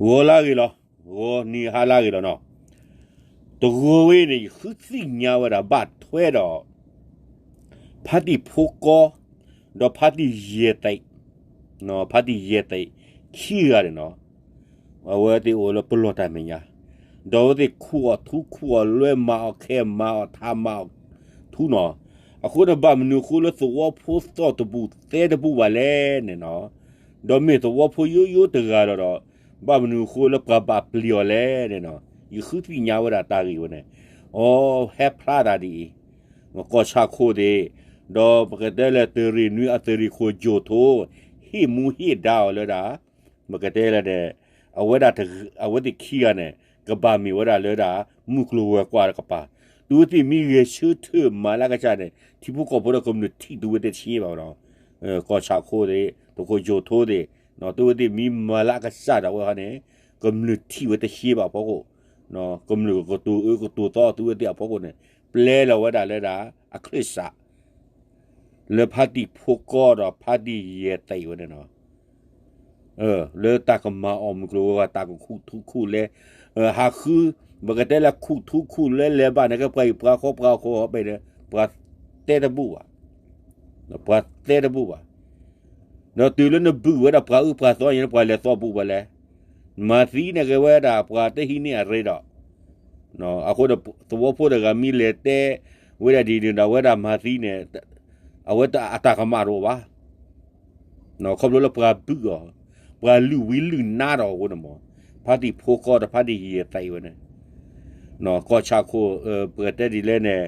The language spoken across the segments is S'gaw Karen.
ဂီၤလၢဂ့ၤလီၤ, ဂီၤနံၤဟါလၢဂ့ၤလီၤနီၤ. တဂီၤဝဲန့ၣ် ယဃုသ့ၣ်ညါဝဲဒၣ်ဘၣ်ထွဲဒီး ဖါတံၢ်ဖိကီ ဒီးဖါတံၢ်ယဲၢ်သံး, ဖါတံၢ်ယဲၢ်သံး ခံဂၤန့ၣ်နီၤ, အဝဲသ့ၣ်အိၣ်လၢပလီၢ်တၢ်မဲာ်ညါ, ဒီးအဝဲသ့ၣ်ခူၣ်အီၣ်ထူခူၣ်အီၣ်လွဲ မၤအီၣ်ခဲ မၤအီၣ်ထး မၤအီၣ်ထူနီၤ. အဃိန့ၣ် ဘၣ်မနုၤအဃိလၢသဝီဖိသီၣ်တဘူၣ်သဲတဘူၣ်ဘၣ်လဲၣ်န့ၣ်နီၤ, ဒီးမ့ၢ်သဝီဖိယိယိတဂၤလီၤဒီး ဘၣ်မနုၤအဃိလၢပှၤဘၣ်ပျံၤအီၤလဲၣ်န့ၣ်နီၤ, ယဃုသ့ၣ်ညါဝဲဒၣ်တၢ်ဂ့ၢ်ဝဲန့ၣ်, အီ ဟဲဖျါတၢ်ဒ်အံၤ, ကီၢ်ဆၣ်ခိၣ်သ့ၣ်, ဒီးပကတဲလၢသုးရ့ၣ်နွံအသုးရ့ၣ်ခိၣ်ကၠိၣ်ထိ ဟ့ၣ်မူဟ့ၣ်ဒါအီၤလၢဒၣ် ပကတဲလၢန့ၣ်, အဝဲဒၣ်တဂၤ, အဝဲသ့ၣ်ခံဂၤန့ၣ် ကဘၣ်မ့ၢ်ဝဲဒၣ်လၢဒၣ် မုၢ်ကျိၤဝဲၤကွာ်တကပၤ, သုဝဲသ့ၣ်မ့ၢ်ဂဲၤဆၢထၢၣ်မၤလၢကစၢ်န့ၣ် ထံဖိကီၢ်ဖိဒီးကမျၢၢ်ထံၣ်သုဝဲသ့ၣ်တသ့ဘၣ်ဝဲဒီး, ကီၢ်ဆၣ်ခိၣ်သ့ၣ်, သုးခိၣ်ကၠိၣ်ထိသ့ၣ်, သုဝဲသ့ၣ်မ့ၢ်မၤလၢအကစၢ်ဒၣ်ဝဲဟီန့ၣ်, ကမျၢၢ်ထံၣ်ဝဲတသ့ဘၣ်အဖီခိၣ်, ကမျၢၢ်ကကတိၤအၢကတိၤသီသုဝဲသ့ၣ်အဖီခိၣ်န့ၣ်, ပျဲလီၤဝဲဒၣ်လၢဒၣ် အချၢၣ်စး လၢဖါတံၢ်ဖိကီဒီးဖါတံၢ်ယဲၢ်သံးဝဲန့ၣ်နီၤ, လၢတၢ်ကမၤအီၣ်မုၢ်ကျိၤဝဲၤကွာ် တၢ်ကခူၣ်ထူခူၣ်လဲ, ဟးဃု, ပကတဲလၢခူၣ်ထူခူၣ်လဲလဲၤဘၣ်န့ၣ်ကဲ ပှၤအံၤပှၤဃီပှၤဃီပဲန့ၣ်, ပှၤသဲတဘူၣ်ဘၣ်, ပှၤသဲတဘူၣ်ဘၣ်. ဒီးတုၤလၢနဘုၣ်ဝဲဒၣ်ပှၤအၢပှၤသီန့ၣ် ပှၤလဲၤသီဘူၣ်ဘၣ်လဲၣ်. မၤသံန့ၣ်ကဲဝဲဒၣ်ပှၤတဟံးန့ၢ်အရ့ဒီး, အဃိန့ၣ် သဝီဖိတဂၤမ့ၢ်လဲၤတဲဝဲဒၣ်ဒ်န့ၣ်ဒီး အဝဲဒၣ်မၤသံန့ၣ်, အဝဲအတၢ်ကမၣ်တအိၣ်ဘၣ်. ခီဖျိလၢပှၤဘုၣ်အီၤ, ပှၤလုၢ်ဝံလုၢ်နါဒီးအဃိန့ၣ်မး, ဖါတံၢ်ဖိကီဒီးဖါတံၢ်ယဲၢ်သံးဝဲန့ၣ်, ကီၢ်ဆၣ်ခိၣ်, ပကတဲဒ်လဲၣ်န့ၣ်,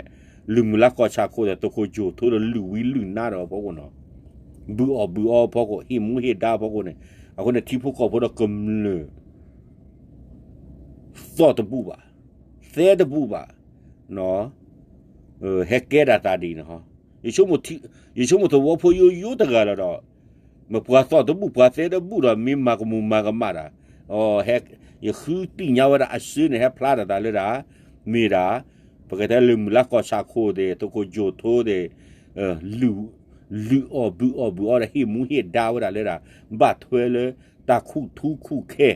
လုၢ်မုၢ်လၢ်ကီၢ်ဆၣ်ခိၣ်ဒီး သုးခိၣ်ကၠိၣ်ထိဒီးလုၢ်ဝံလုၢ်နါဒီးအဖီခိၣ်နီၤ, ဘုၣ်အီၣ်ဘုၣ်အီအဖီခိၣ် ဟ့ၣ်မူဟ့ၣ်ဒါအဖီခိၣ်န့ၣ်, အဃိန့ၣ်ထံဖိကီၢ်ဖိဒီးကမျၢၢ် သီၣ်တဘူၣ်ဘၣ်, သဲတဘူၣ်ဘၣ်, ဟဲကဲဒၣ်တၢ်ဒ်အံၤန့ၣ်, ယဆိကမိၣ်သဝီဖိယိယိတဂၤလီၤဒီး, မ့ၢ်ပှၤသီၣ်တဘူၣ်ပှၤသဲတဘူၣ်ဒီး မ့ၢ်မၤကမူၣ်မၤကမၣ်တၢ်, ယဃုသ့ၣ်ညါဝဲဒၣ်အစၢန့ၣ် ဟဲဖျါတၢ်တၢ်လၢဒၣ်, မ့ၢ်ဒၣ်, ပကတဲလုၢ်မုၢ်လၢ်ကီၢ်ဆၣ်ခိၣ်သ့ၣ် သုးခိၣ်ကၠိၣ်ထိသ့ၣ်, လုၢ်အီၣ်ဘုၣ်အီၣ်ဘုၣ်အီဒီးဟ့ၣ်မူဟ့ၣ်ဒါဝဲဒၣ်လၢဒၣ်, ဘၣ်ထွဲလၢတၢ်ခူၣ်ထူခူၣ်ခဲ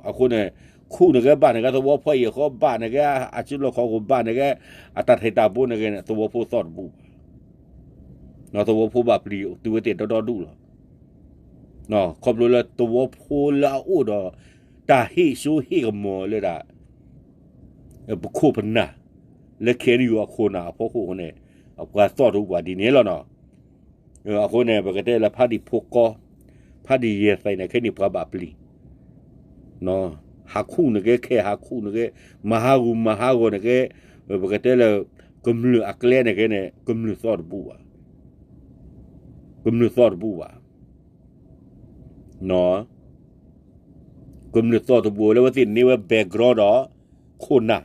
အဃိန့ၣ်, ခူၣ်န့ၣ်ကဲဘၣ်န့ၣ်ကဲ သဝီဖိအံၤအဃီဘၣ်န့ၣ်ကဲ, အစုလီၢ်ခီၣ်ခိၣ်ဘၣ်န့ၣ်ကဲ, အတၢ်ထံၣ်တၢ်ဘိန့ၣ်ကဲန့ၣ် သဝီဖိသီၣ်တဘူၣ်ဘၣ်, သဝီဖိဘၣ်ပျံၤသုဝဲသ့ၣ်ဒီဒူၣ်လီၤ. ခီဖျိလၢသဝီဖိလၢအအိၣ်ဒီး, တၢ်ဟ့ၣ်စိဟ့ၣ်ကမီၤလၢဒၣ် ပခိၣ်ပနၢ်, လၢ KNU အခိၣ်နၢ်အဖီခိၣ်န့ၣ်, ပှၤသီၣ်တဘူၣ်ဘၣ်ဒ်န့ၣ်လီၤနီၤ. အဃိန့ၣ် ပကတဲလၢဖါတံၢ်ဖိကီ, ဖါတံၢ်ယဲၢ်သံးန့ၣ် ခဲန့ၣ်ပှၤဘၣ်ပျံၤ, ဟးခူၣ်န့ၣ်ကဲခဲ ဟးခူၣ်န့ၣ်ကဲ, မၤဟးဂူာ်မၤဟးဂီၤန့ၣ်ကဲ, ပကတဲလၢ, ကမျၢၢ်အကျဲန့ၣ်ကဲန့ၣ် ကမျၢၢ်သီၣ်တဘူၣ်ဘၣ်, ကမျၢၢ်သီၣ်တဘူၣ်ဘၣ် ကမျၢၢ်သီၣ်တဘူၣ်လၢအဝဲသ့ၣ်န့ၢ်ဝဲ background ဒီး, ခိၣ်နၢ်,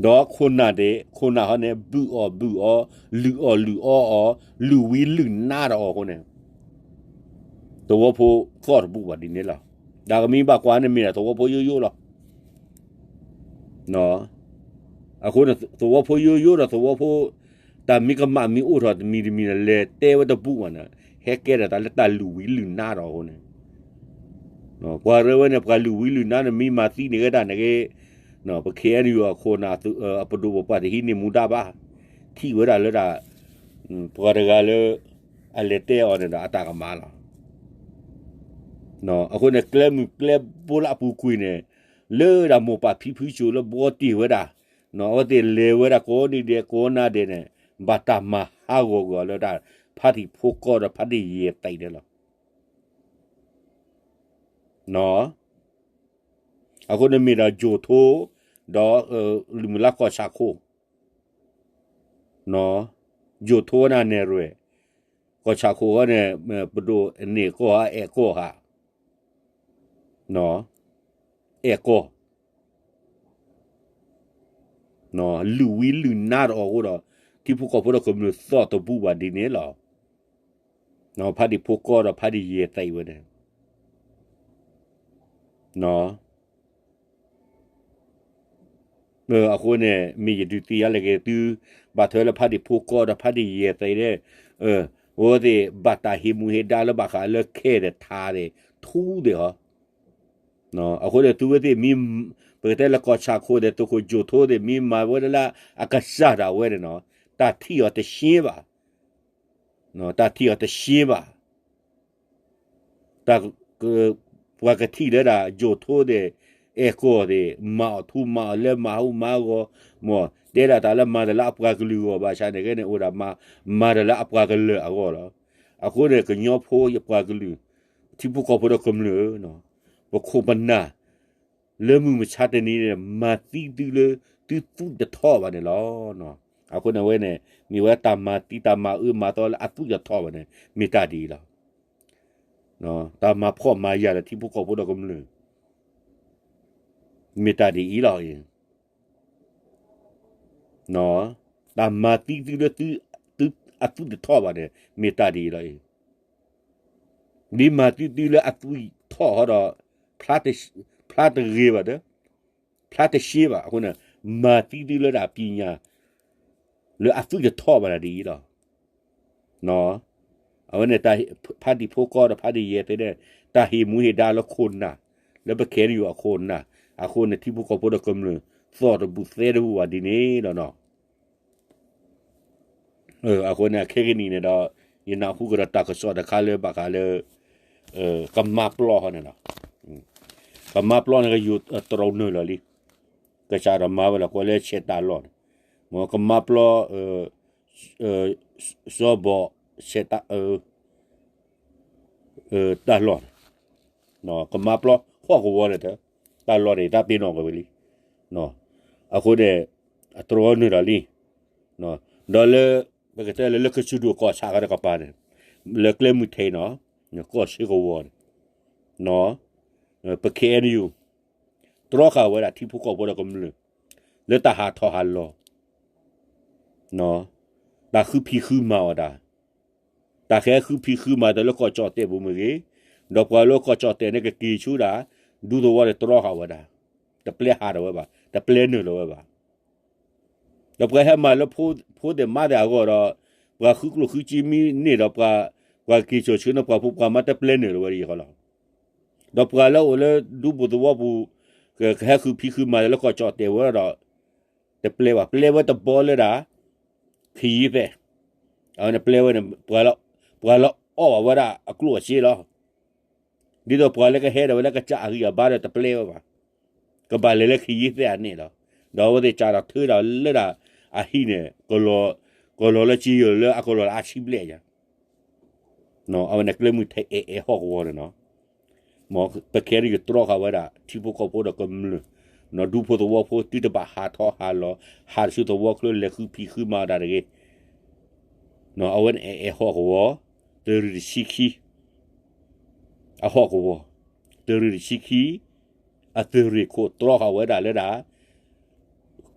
ဒီးခိၣ်နၢ်သ့ၣ် ခိၣ်နၢ်ဟီန့ၣ် ဘုၣ်အီၣ်ဘုၣ်အီ, လုၢ်အီၣ်လုၢ်အီအီ, လုၢ်ဝံလုၢ်နါဒီးအီၤအဃိန့ၣ်, သဝီဖိသီၣ်တဘူၣ်ဘၣ်ဒ်န့ၣ်လီၤ. တၢ်ကမံဘၣ်ကွၢ်န့ၣ်မ့ၢ်ဒၣ်သဝီဖိယိယိလီၤ. အဃိန့ၣ် သဝီဖိယိယိဒီးသဝီဖိ, တၢ်မ့ၢ်ကမၣ်မ့ၢ်အိၣ်ထီၣ်တမံၤတမံၤန့ၣ် လဲၤတဲဝဲတဘူၣ်ဘၣ်န့ၣ်, ဟဲကဲဒၣ်တၢ်လၢတၢ်လုၢ်ဝံလုၢ်နါဒီးအဃိန့ၣ်, ပှၤရဲဝဲန့ၣ် ပှၤလုၢ်ဝံလုၢ်နါန့ၣ် မ့ၢ်မၤသံန့ၣ်ကဲတၢ်န့ၣ်ကဲ, ပ KNU အခိၣ်နၢ်အပဒိၣ်ပပှၢ်တဟံးန့ၢ်မူဒါဘၣ်, ထံၣ်ဝဲဒၣ်လၢဒၣ်, ပှၤတဂၤလၢ, အလဲၤတဲအီၤန့ၣ်ဒီးအတၢ်ကမၣ်လီၤ. အဃိန့ၣ် ကျဲမုၢ်ကျဲဘိလၢအပူၤကွံာ်န့ၣ်, လၢဒၣ်မိၢ်ပၢ်ဖံဖုစိၤလၢဘှီတ့ၢ်ဝဲဒၣ်, အဝဲသ့ၣ်လဲၤဝဲဒၣ်ကိးနံၤဒဲးကိးနၤဒဲးန့ၣ်, ဘၣ်တၢ်မၤဟးဂီၤကွံာ်အီၤလၢဒၣ်, ဖါတံၢ်ဖိကီၢ်ဒီးဖါတံၢ်ယဲၢ်သံးန့ၣ်လီၤ. အဃိန့ၣ်မ့ၢ်ဒၣ်ကၠိၣ်ထိ, ဒီး, လုၢ်မုၢ်လၢ်ကီၢ်ဆၣ်ခိၣ် ကၠိၣ်ထိန့ၣ်နဲၣ်ရွဲၣ်, ကီၢ်ဆၣ်ခိၣ်ဃီန့ၣ်, ပဒိၣ်န့ၢ်ကီၢ်ဧါအဲၣ်ကီၢ်ဧါ, အဲၣ်ကီၢ်, လုၢ်ဝံလုၢ်နါဒီးအီၤအဃိဒီး, ထံဖိကီၢ်ဖိဒီးကမျၢၢ်သီၣ်တဘူၣ်ဘၣ်ဒ်န့ၣ်လီၤ. ဖါတံၢ်ဖိကီၢ်ဒီးဖါတံၢ်ယဲၢ်သံးဝဲန့ၣ် အဃိန့ၣ် မ့ၢ်ယဒုးသ့ၣ်ညါလၢက့ၤသု, ဘၣ်ထွဲလၢဖါတံၢ်ဖိကီၢ်ဒီးဖါတံၢ်ယဲၢ်သံးန့ၣ်, အဝဲသ့ၣ်ဘၣ်တၢ်ဟ့ၣ်မူဟ့ၣ်ဒါလၢဘၣ်ဃးလၢခဲဒီးထးသ့ၣ်, ထူသ့ၣ်ဟီ, အဃိန့ၣ် သုဝဲသ့ၣ်မ့ၢ် ပကတဲလၢကီၢ်ဆၣ်ခိၣ်သ့ၣ် သုးခိၣ်ကၠိၣ်ထိသ့ၣ် မ့ၢ်မၤဝဲဒၣ်လၢအကစၢ်ဒၣ်ဝဲန့ၣ်နီၤ တၢ်ထံၣ်အီၤတရှ့ဘၣ်, တၢ်ထံၣ်အီၤတရှ့ဘၣ်. တၢ် ပှၤကထံၣ်လၢဒၣ်ကၠိၣ်ထိသ့ၣ် အဲၣ်ကီၢ်သ့ၣ် မၤအီၤထူမၤအီၤလၢ မၤဟူမၤဂီၤ မ့ၢ်တဲဒၣ်တၢ်လၢမၤတၢ်လၢအပှၤကလုာ်အဂီၢ် ဘၣ်ဆၣ်န့ၣ်ကဲန့ၣ် အိၣ်ဒၣ်မၤ မၤတၢ်လၢအပှၤကလုာ်အဂီၢ်လီၤ. အဃိန့ၣ် ကညီဖိယပှၤကလုာ် ထံဖိကီၢ်ဖိဒီးကမျၢၢ် ပခိၣ်ပနၢ် လၢမုၢ်မဆါတနံၤန့ၣ် မၤသံသုလၢ သုသူၣ်တထီၣ်ဘၣ်န့ၣ်လီၤ. အဃိန့ၣ်ဝဲန့ၣ် မ့ၢ်ဝဲတၢ်မၤသံတၢ်မၤအၢမၤသီလၢအသူၣ်တထီၣ်ဘၣ်န့ၣ် မ့ၢ်တၢ်ဒ်အံၤလီၤ. တၢ်မၤဖှီၣ်မၤယာ်လၢထံဖိကီၢ်ဖိဒီးကမျၢၢ် မ့ၢ်တၢ်ဒ်အံၤလီၤ. တၢ်မၤသံသုလၢ အသူၣ်တထီၣ်ဘၣ်န့ၣ် မ့ၢ်တၢ်ဒ်အံၤလီၤ. ဒ်မၤသံသုလၢအသူၣ်ထီၣ်ဟီဒီး ဖျါတဂ့ၤဘၣ်ဒီး ဖျါတရှ့ဘၣ်အဃိန့ၣ် မၤသံသုလၢဒၣ်ပညာ လၢအသူၣ်တထီၣ်ဘၣ်ဒၣ်ဒ်အံၤလီၤ. အဝဲန့ၣ် ဖါတံၢ်ဖိကီၢ်ဒီးဖါတံၢ်ယဲၢ်သ့ၣ်န့ၣ် တၢ်ဟ့ၣ်မူဟ့ၣ်ဒါလၢခိၣ်နၢ် လၢပခဲအံၤအခိၣ်နၢ် အဃိန့ၣ် ထံဖိကီၢ်ဖိဒီးကမျၢၢ် သီၣ်တဘူၣ်သဲတဘူၣ်ဘၣ်ဒ်န့ၣ်လီၤနီၤ. အဃိန့ၣ် ခဲကနံၣ်န့ၣ်ဒီး ယနၢ်ဟူကဒီးတၢ်ကစီၣ်တခါလၢဘၣ်ဃးလၢ ကမါပျီဟီန့ၣ်လီၤ. ကမါပျီန့ၣ် ကယိၤတရူးနုာ်လီၤလံ. ကစၢ်ဒီးမၤဝဲလီၤ ကွဲးလၢဆဲးတၢ်လီၢ်န့ၣ် မ်ကမါပျီ စီၤဘီၣ် ဆဲးတၢ် တၢ်လီၢ်န့ၣ် ကမါပျီဟီၣ်ကဝီၤန့ၣ် တၢ်လီၢ်န့ၣ် တၢ်ပ့ၤနီၣ်ကွံာ်ဝဲလံ. အဃိန့ၣ် အတြီနုာ်ဒီးလံ. ဒီးလၢ ပကတဲလၢ လၢကစၢၢ်ဒိၣ်ကီၢ်ဆၣ်ကဒီးကပၤန့ၣ် လၢကျဲမုၢ်ထံးနီၤ ကီၢ်စ့ကဝီၤန့ၣ် ပ K N U တြီဃာ်ဝဲဒၣ်ထံဖိကီၢ်ဖိဒီးကမျၢၢ် လၢတၢ်ဟးထီၣ်ဟးလီၤ တၢ်ဃုဖံးဃုမၤအီၣ်တၢ်, တၢ်ဃဲဃုဖံးဃုမၤတၢ်လၢကီၢ်ကၠီၣ်တဲၣ်ပူၤမ့ၢ်ဂ့ၤ, ဒီးပှၤလၢကီၢ်ကၠီၣ်တဲၣ်န့ၣ်ကက့ၤဆူဒၣ် ဒူသဝီန့ၣ်တြီဃာ်ဝဲဒၣ်, တပျဲဟးထီၣ်ဝဲဘၣ်, တပျဲနုာ်လီၤဝဲဘၣ်. ဒီးပှၤဟဲမၤလၢဖိသ့ၣ်မါသ့ၣ်အဂီၢ်ဒီး ပှၤဃုကျိၣ်ဃုစ့မံန့ၢ်ဒီး ပှၤက့ၤစိာ်ဆှၢန့ၢ်ပှၤဖိပှၤမါတပျဲနုာ်လီၤဝဲဒၣ်ယဲၢ်ဃီလီၤ. ဒီးပှၤလၢအိၣ်လၢဒူပူၤသဝီပူၤ ကဟဲဃုဖံးဃုမၤလၢကီၢ်ကၠီၣ်တဲၣ်ဝဲဒီး တပျဲဘၣ်, ပျဲဝဲတဘီလၢဒၣ် ခယံၤသဲး, အဝဲန့ၣ်ပျဲဝဲန့ၣ် ပှၤလၢအီၣ်ဘၣ်ဝဲဒၣ်အကျိၣ်အစ့လီၤ. ဒ်သိးပှၤလၢကဟဲဒီးဝဲလၢကစၢ်အဂံၢ်အဘါဒီးတပျဲဝဲဘၣ်, ကဘၣ်လဲၤလၢခယံၤသဲးအန့ၣ်လီၤ. ဒီးအဝဲသ့ၣ်ကးဒီးထၢဒီးလၢဒၣ်အဟံၣ်န့ၣ် ကလီၤလၢကယၢၢ်လၢအကလီၤလၢအဆံဘျဲၣ်ယါ အဝဲန့ၣ်ကျဲမုၢ်ထံးအဲၣ်အဲၣ်ဟီၣ်ကဝီၤန့ၣ်နီၤ, မ်ပခဲအံၤကတြီဃာ်ဝဲဒၣ် ထံဖိကီၢ်ဖိဒီးကမျၢၢ်, ဒူဖိသဝီဖိတုၤတဘၣ်ဟးထီၣ်ဟးလီၤ, ဟးတဆူသဝီချၢလဲၤဃုဖံးဃုမၤတၢ်တဂ့ၤ, အဝဲန့ၣ်အဲၣ်အဲၣ်ဟီၣ်ကဝီၤ, တရံးတဆံခံ အဟီၣ်ကဝီၤ, တရံးတဆံခံ အသုးရ့ၣ်ခိၣ်တြီဃာ်ဝဲဒၣ်လၢဒၣ်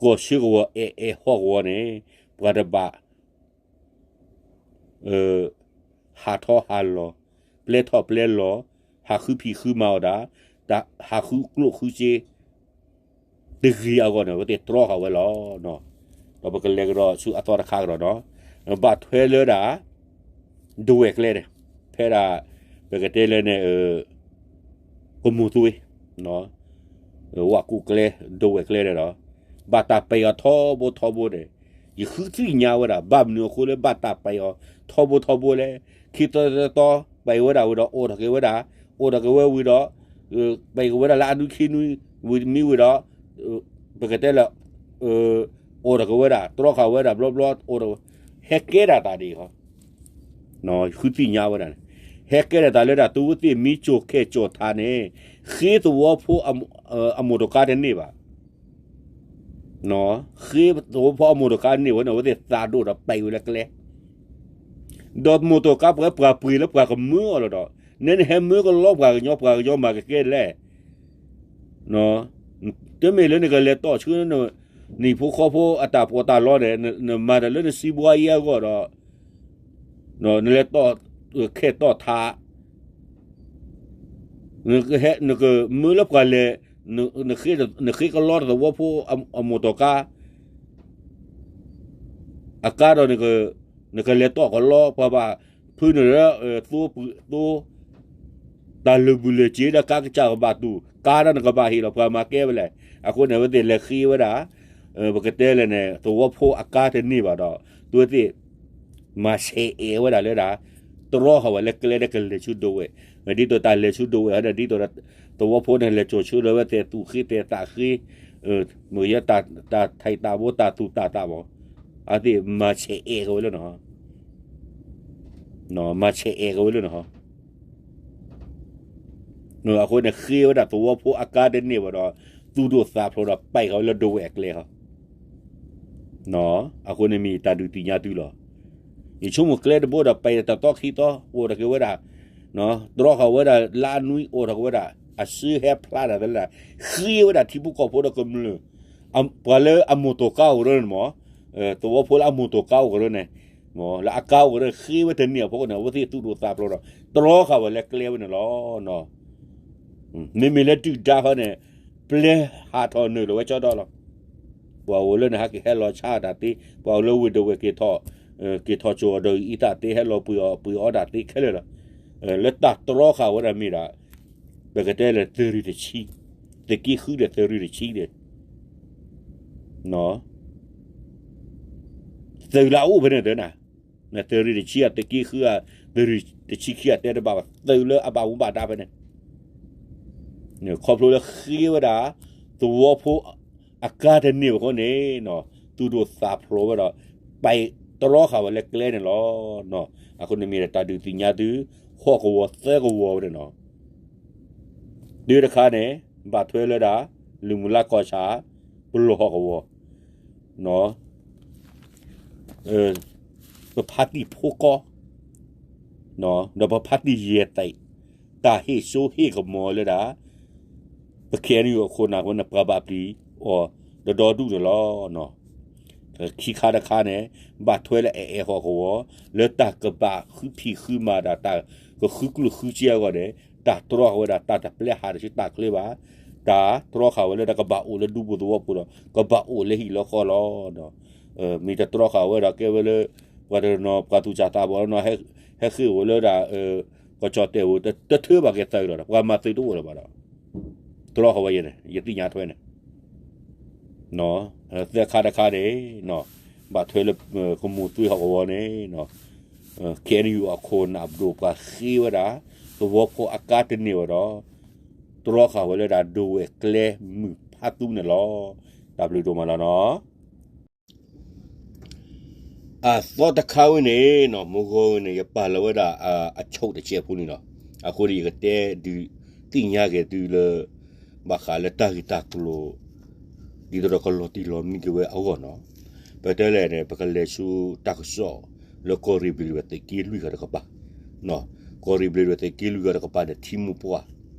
ကီၢ်ဆၢကဝီၤအဲၣ်အဲၣ်ဟီၣ်ကဝီၤန့ၣ် ပှၤတဘၣ် ဟးထီၣ်ဟးလီၤ, ပျဲထီၣ်ပျဲလီၤ, ဟးဃုဖံးဃုမၤအီၣ်တၢ်, တၢ်ဟးဃုကျိၣ်ဃုစ့ တဂ့ၤအဂီၢ်န့ၣ် အဝဲသ့ၣ်တြီဃာ်ဝဲလီၤ. ဒီးပကလဲၤကဒီးဆူအသီတခါကဒီးနီၤ, ဘၣ်ထွဲလၢဒၣ် ဒဝဲၢ်ကျဲန့ၣ်, ဖဲဒၣ် ပကတဲလၢန့ၣ် ကမိၢ်သွ့ ဝၣ်ကူၣ်ကျဲ ဒဝဲၢ်ကျဲန့ၣ်ဒီး ဘၣ်တၢ်ပဲာ်အီၤထီဘိထီဘိန့ၣ်, ယဃုသ့ၣ်ညါဝဲဒၣ် ဘၣ်မနုၤအဃိလၢဘၣ်တၢ်ပဲာ်အီၤထီဘိထီဘိလဲၣ်, ခံသီသီ ပဲာ်ဝဲဒၣ်ဝံၤဒီး အိၣ်ထီၣ်က့ၤဝဲဒၣ်, အိၣ်ထီၣ်က့ၤဝဲဝံၤဒီး ပဲာ်က့ၤဝဲဒၣ်လၢအနွံခံနွံ ဝံၤမံဝံၤဒီး ပကတဲလၢ အိၣ်ထီၣ်က့ၤဝဲဒၣ် တြီဃာ်ဝဲဒၣ်ဘျီဘျီ အိၣ်ထီၣ် ဟဲကဲဒၣ်တၢ်ဒ်အံၤဃီ ဃုသ့ၣ်ညါဝဲဒၣ်န့ၣ်, ဟဲကဲဒၣ်တၢ်လၢဒၣ် သုဝဲသ့ၣ်မ့ၢ်ကၠိၣ်ခဲၣ်ကၠိၣ်ထးန့ၣ် ဃ့သဝီဖိ အမိၢ်တကါတန့ၢ်ဘၣ်, ဃ့သဝီဖိအမိၢ်တကါန့ၢ်ဝဲန့ၣ် အဝဲသ့ၣ်သးဒိၣ်ဒီးပဲာ်ဝဲလၢကျဲ, ဒီးမိၢ်တကါပှဲၤပှၤပှ့ၤလၢပှၤကမၢအီၤလီၤဒီး နဲနဟဲမၢကလီပှၤကညီ ပှၤကညီမၤကကဲလဲၣ် တမ့ၢ်လၢနကလဲၤတီၢ်ဆှၢ နံၣ်ဖိဃီဖိအတၢ်ပီးတၢ်လီန့ၣ် နမၤတၢ်လၢနစံးဘှါယဲအဂီၢ်ဒီး နလဲၤတီၢ်ခဲၣ်တီၢ်ထး နကမၢလၢပှၤလဲၤ နဃ့ကလီတၢ်သဝီဖိအမိၢ်တကါ အကါဒီး နကလဲၤတီၢ်ကလီပှၤဘၣ် ဖုနုာ်လၢ သိပှ့ၤသိ တၢ်လုၢ်ဘူၣ်လုၢ်စ့ဒီးကါကစၢ်ကဘၣ်တူၢ်, ကါဒီးနကဘၣ်ဟ့ၣ်လီၤပှၤမၤကဲဝဲလဲၣ်. အဃိန့ၣ် အဝဲသ့ၣ်လဲၤဃ့ဝဲဒၣ်, ပကတဲလဲၣ်န့ၣ် သဝီဖိအကါတန့ၢ်ဘၣ်ဒီး အဝဲသ့ၣ် မၤဆဲးအဲၣ်ဝဲဒၣ်လၢဒၣ်, တြီဃာ်ဝဲလၢကျဲဒီးကလဲၤဆူဒဝဲၢ်, ဒ်သိးတၢ်လဲၤဆူဒဝဲၢ်ဒီး ဒ်သိးဒီး သဝီဖိန့ၣ်လဲၤစိာ်ဆၢလၢအဝဲသ့ၣ်သူၣ်ဃ့သဲးသးဃ့, မ့ၢ်ယဲတၢ်ထံၣ်တၢ်ဘိတၢ်သူၣ်တၢ်သးဘၣ်, အဝဲသ့ၣ်မၤဆဲးအဲၣ်က့ၤဝဲလၢနဟီ မၤဆဲးအဲၣ်က့ၤဝဲလၢနဟီ အဃိန့ၣ်ဃ့ဝဲဒၣ်သဝီဖိအကါတန့ၢ်ဘၣ်ဒီး သူၣ်ဒိၣ်သးဖျိးဒီးပာ်ဃာ်ဝဲလၢဒဝဲၢ်အကျဲဟီ, အဃိန့ၣ်မ့ၢ်တၢ်ဒုးသ့ၣ်ညါသုလီၤ. ယဆိကမိၣ်ကျဲတဘိဒီးပာ်တၢ်သီခံသီ အိၣ်ထီၣ်က့ၤဝဲဒၣ်, တြီဃာ်ဝဲဒၣ်လါနွံအိၣ်ထီၣ်က့ၤဝဲဒၣ်, အစုဟဲဖျါတၢ်သ့လၢဒၣ်, ဃ့ဝဲဒၣ်ထံဖိကီၢ်ဖိဒီးကမျၢၢ်, ပှၤလၢအမိၢ်တိၢ်ကါအိၣ်ကရၢန့ၣ်မ့ၢ်, သဝီဖိလၢအမိၢ်တိၢ်ကါအိၣ်ကရၢန့ၣ်, လၢအကါအိၣ်ကရၢဃ့ဝဲတန့ၢ်အဖီခိၣ်န့ၣ် အဝဲသ့ၣ်သူၣ်ဒိၣ်သးဖျိးဒီး တြီဃာ်ဝဲလၢကျဲဝဲန့ၣ်လီၤ. မ့မ့ၢ်လၢဒုၣ်ဒါဃီန့ၣ်, ပျဲဟးထီၣ်နုာ်လီၤဝဲကၠီဒီလီၤ. ပှၤအိၣ်လၢန့ၣ်ဟဲက့ၤဟဲလီၤဆါတၢ်သ့, ပှၤအိၣ်လၢဝ့ၢ်ဒဝဲၢ်က့ၤထီၣ်, က့ၤထီၣ်ကၠိၤအီၤဒီးအံသၣ်သ့ ဟဲလီၤပှ့ၤအီၣ်ပှ့ၤအီတၢ်သ့ခဲလၢာ်လီၤ. လၢတၢ်တြီဃာ်ဝဲဒၣ်မ့ၢ်ဒၣ်, ပကတဲလၢသုးရ့ၣ်တဆံ, သုးက့ဃုဒီးသုးရ့ၣ်တဆံန့ၣ် သုးလၢအအိၣ်ဖဲန့ၣ်သ့နၤ, သုးရ့ၣ်တဆံဧါ သုးက့ဃုဧါ, သုးရ့ၣ်တဆံခံဧါ တဲတဘၣ်ဘၣ် သုးလၢအဘၣ်မူဘၣ်ဒါဖဲန့ၣ်, ခီဖျိလၢဃ့ဝဲဒၣ်, သဝီဖိအကါတန့ၢ်ဘၣ်အဃိန့ၣ်, သူၣ်ဒိၣ်သးဖျိးဝဲဒီး, ပာ်တြီဃာ်ဝဲလၢကျဲန့ၣ်လီၤ. အဃိန့ၣ်မ့ၢ်တၢ်ဒုးသ့ၣ်ညါသု, ဟီၣ်ကဝီၤသၢကဝီၤဝဲန့ၣ်လီၤ. တုၤတခါန့ၣ်, ဘၣ်ထွဲလၢဒၣ်, လုၢ်မုၢ်လါကီၢ်ဆၣ်, ပလီၢ်ဟီၣ်ကဝီၤ, ပဖါတံၢ်ဖိကီ, ဒီးပဖါတံၢ်ယဲၢ်သး, တၢ်ဟ့ၣ်စိဟ့ၣ်ကမီၤလၢဒၣ်, ပခဲအံၤအခိၣ်နၢ်ဝဲန့ၣ် ပှၤဘၣ်ပျံၤအီၤတဒီဒူၣ်န့ၣ်လီၤ. ခံခါတခါန့ၣ်, ဘၣ်ထွဲလၢအအဲၣ်ဟီၣ်ကဝီၤ, လၢတၢ်ကဘၣ်ဃုဖံးဃုမၤဒၣ်တၢ်ကဃုကျိၣ်ဃုစ့အဂီၢ်န့ၣ်, တၢ်တြီဃာ်ဝဲဒၣ်တၢ်တပျဲဟးတစုတၢ်ချ့ဘၣ်, တၢ်တြီဃာ်ဝဲလၢတၢ်ကဘၣ်အိၣ်လၢဒူပူၤသဝီပူၤဒီး ကဘၣ်အိၣ်လၢဟံၣ်လၢဃီလီၤ. မ့ၢ်တတြီဃာ်ဝဲဒီးကဲဝဲလၢ, ပှၤတနီၤပှၤသူၣ်စၢ်သးဘီၣ်နီၤ, ဟဲဃ့ၢ်ဝဲလၢဒၣ်, ကီၢ်ကၠီၣ်တဲၣ်ဝဲ တထၢဘၣ်က့ၤသုးလီၤဒီး ပှၤမၤသုးတအိၣ်လၢၤဘၣ်ဒီး, တြီဃာ်ဝဲယဲန့ၣ် ယသ့ၣ်ညါထွဲန့ၣ် သၢခါတခါန့ၣ်, ဘၣ်ထွဲလၢ, ကမိၢ်သွ့ဟီၣ်ကဝီၤန့ၣ်, ခဲအံၤအခိၣ်နၢ်ပဒိၣ်ပှၤဃ့ဝဲဒၣ်, သဝီဖိအကါတန့ၢ်ဝဲဒီး, တြီဃာ်ဝဲလၢဒၣ်ဒဝဲၢ်ကျဲမုၢ်ဖးသူန့ၣ်လီၤ. တၢ်ဘျုးဒိၣ်မးလီၤနီၤ. အသီတခါဝဲန့ၣ်နီၤ မုၢ်ဂီၤဝဲန့ၣ် ယပာ်လီၤဝဲဒၣ်အဆိးတစဲးဖိန့ၣ်လီၤ. အဃိန့ၣ်ယကတဲဒုးသ့ၣ်ညါက့ၤသုလၢ ဘၣ်ဃးလၢတၢ်ဂ့ၢ်တၢ်ကျိၤ ဒ်သိးဒီးကလီၤတံၢ်လီၤမံက့ၤဝဲအဂီၢ်နီၤ. ပတဲလဲၣ်န့ၣ် ပကလဲၤဆူတၢ်ကစီၣ်လၢကီၢ်ရ့ၣ်ဘျ့းဒဝဲၢ်သုးက့လွံၢ်ဂၤတကပၤ, ကီၢ်ရ့ၣ်ဘျ့းဒဝဲၢ်သုးက့လွံၢ်ဂၤတကပၤန့ၣ် ထံမိၢ်ပှၢ်,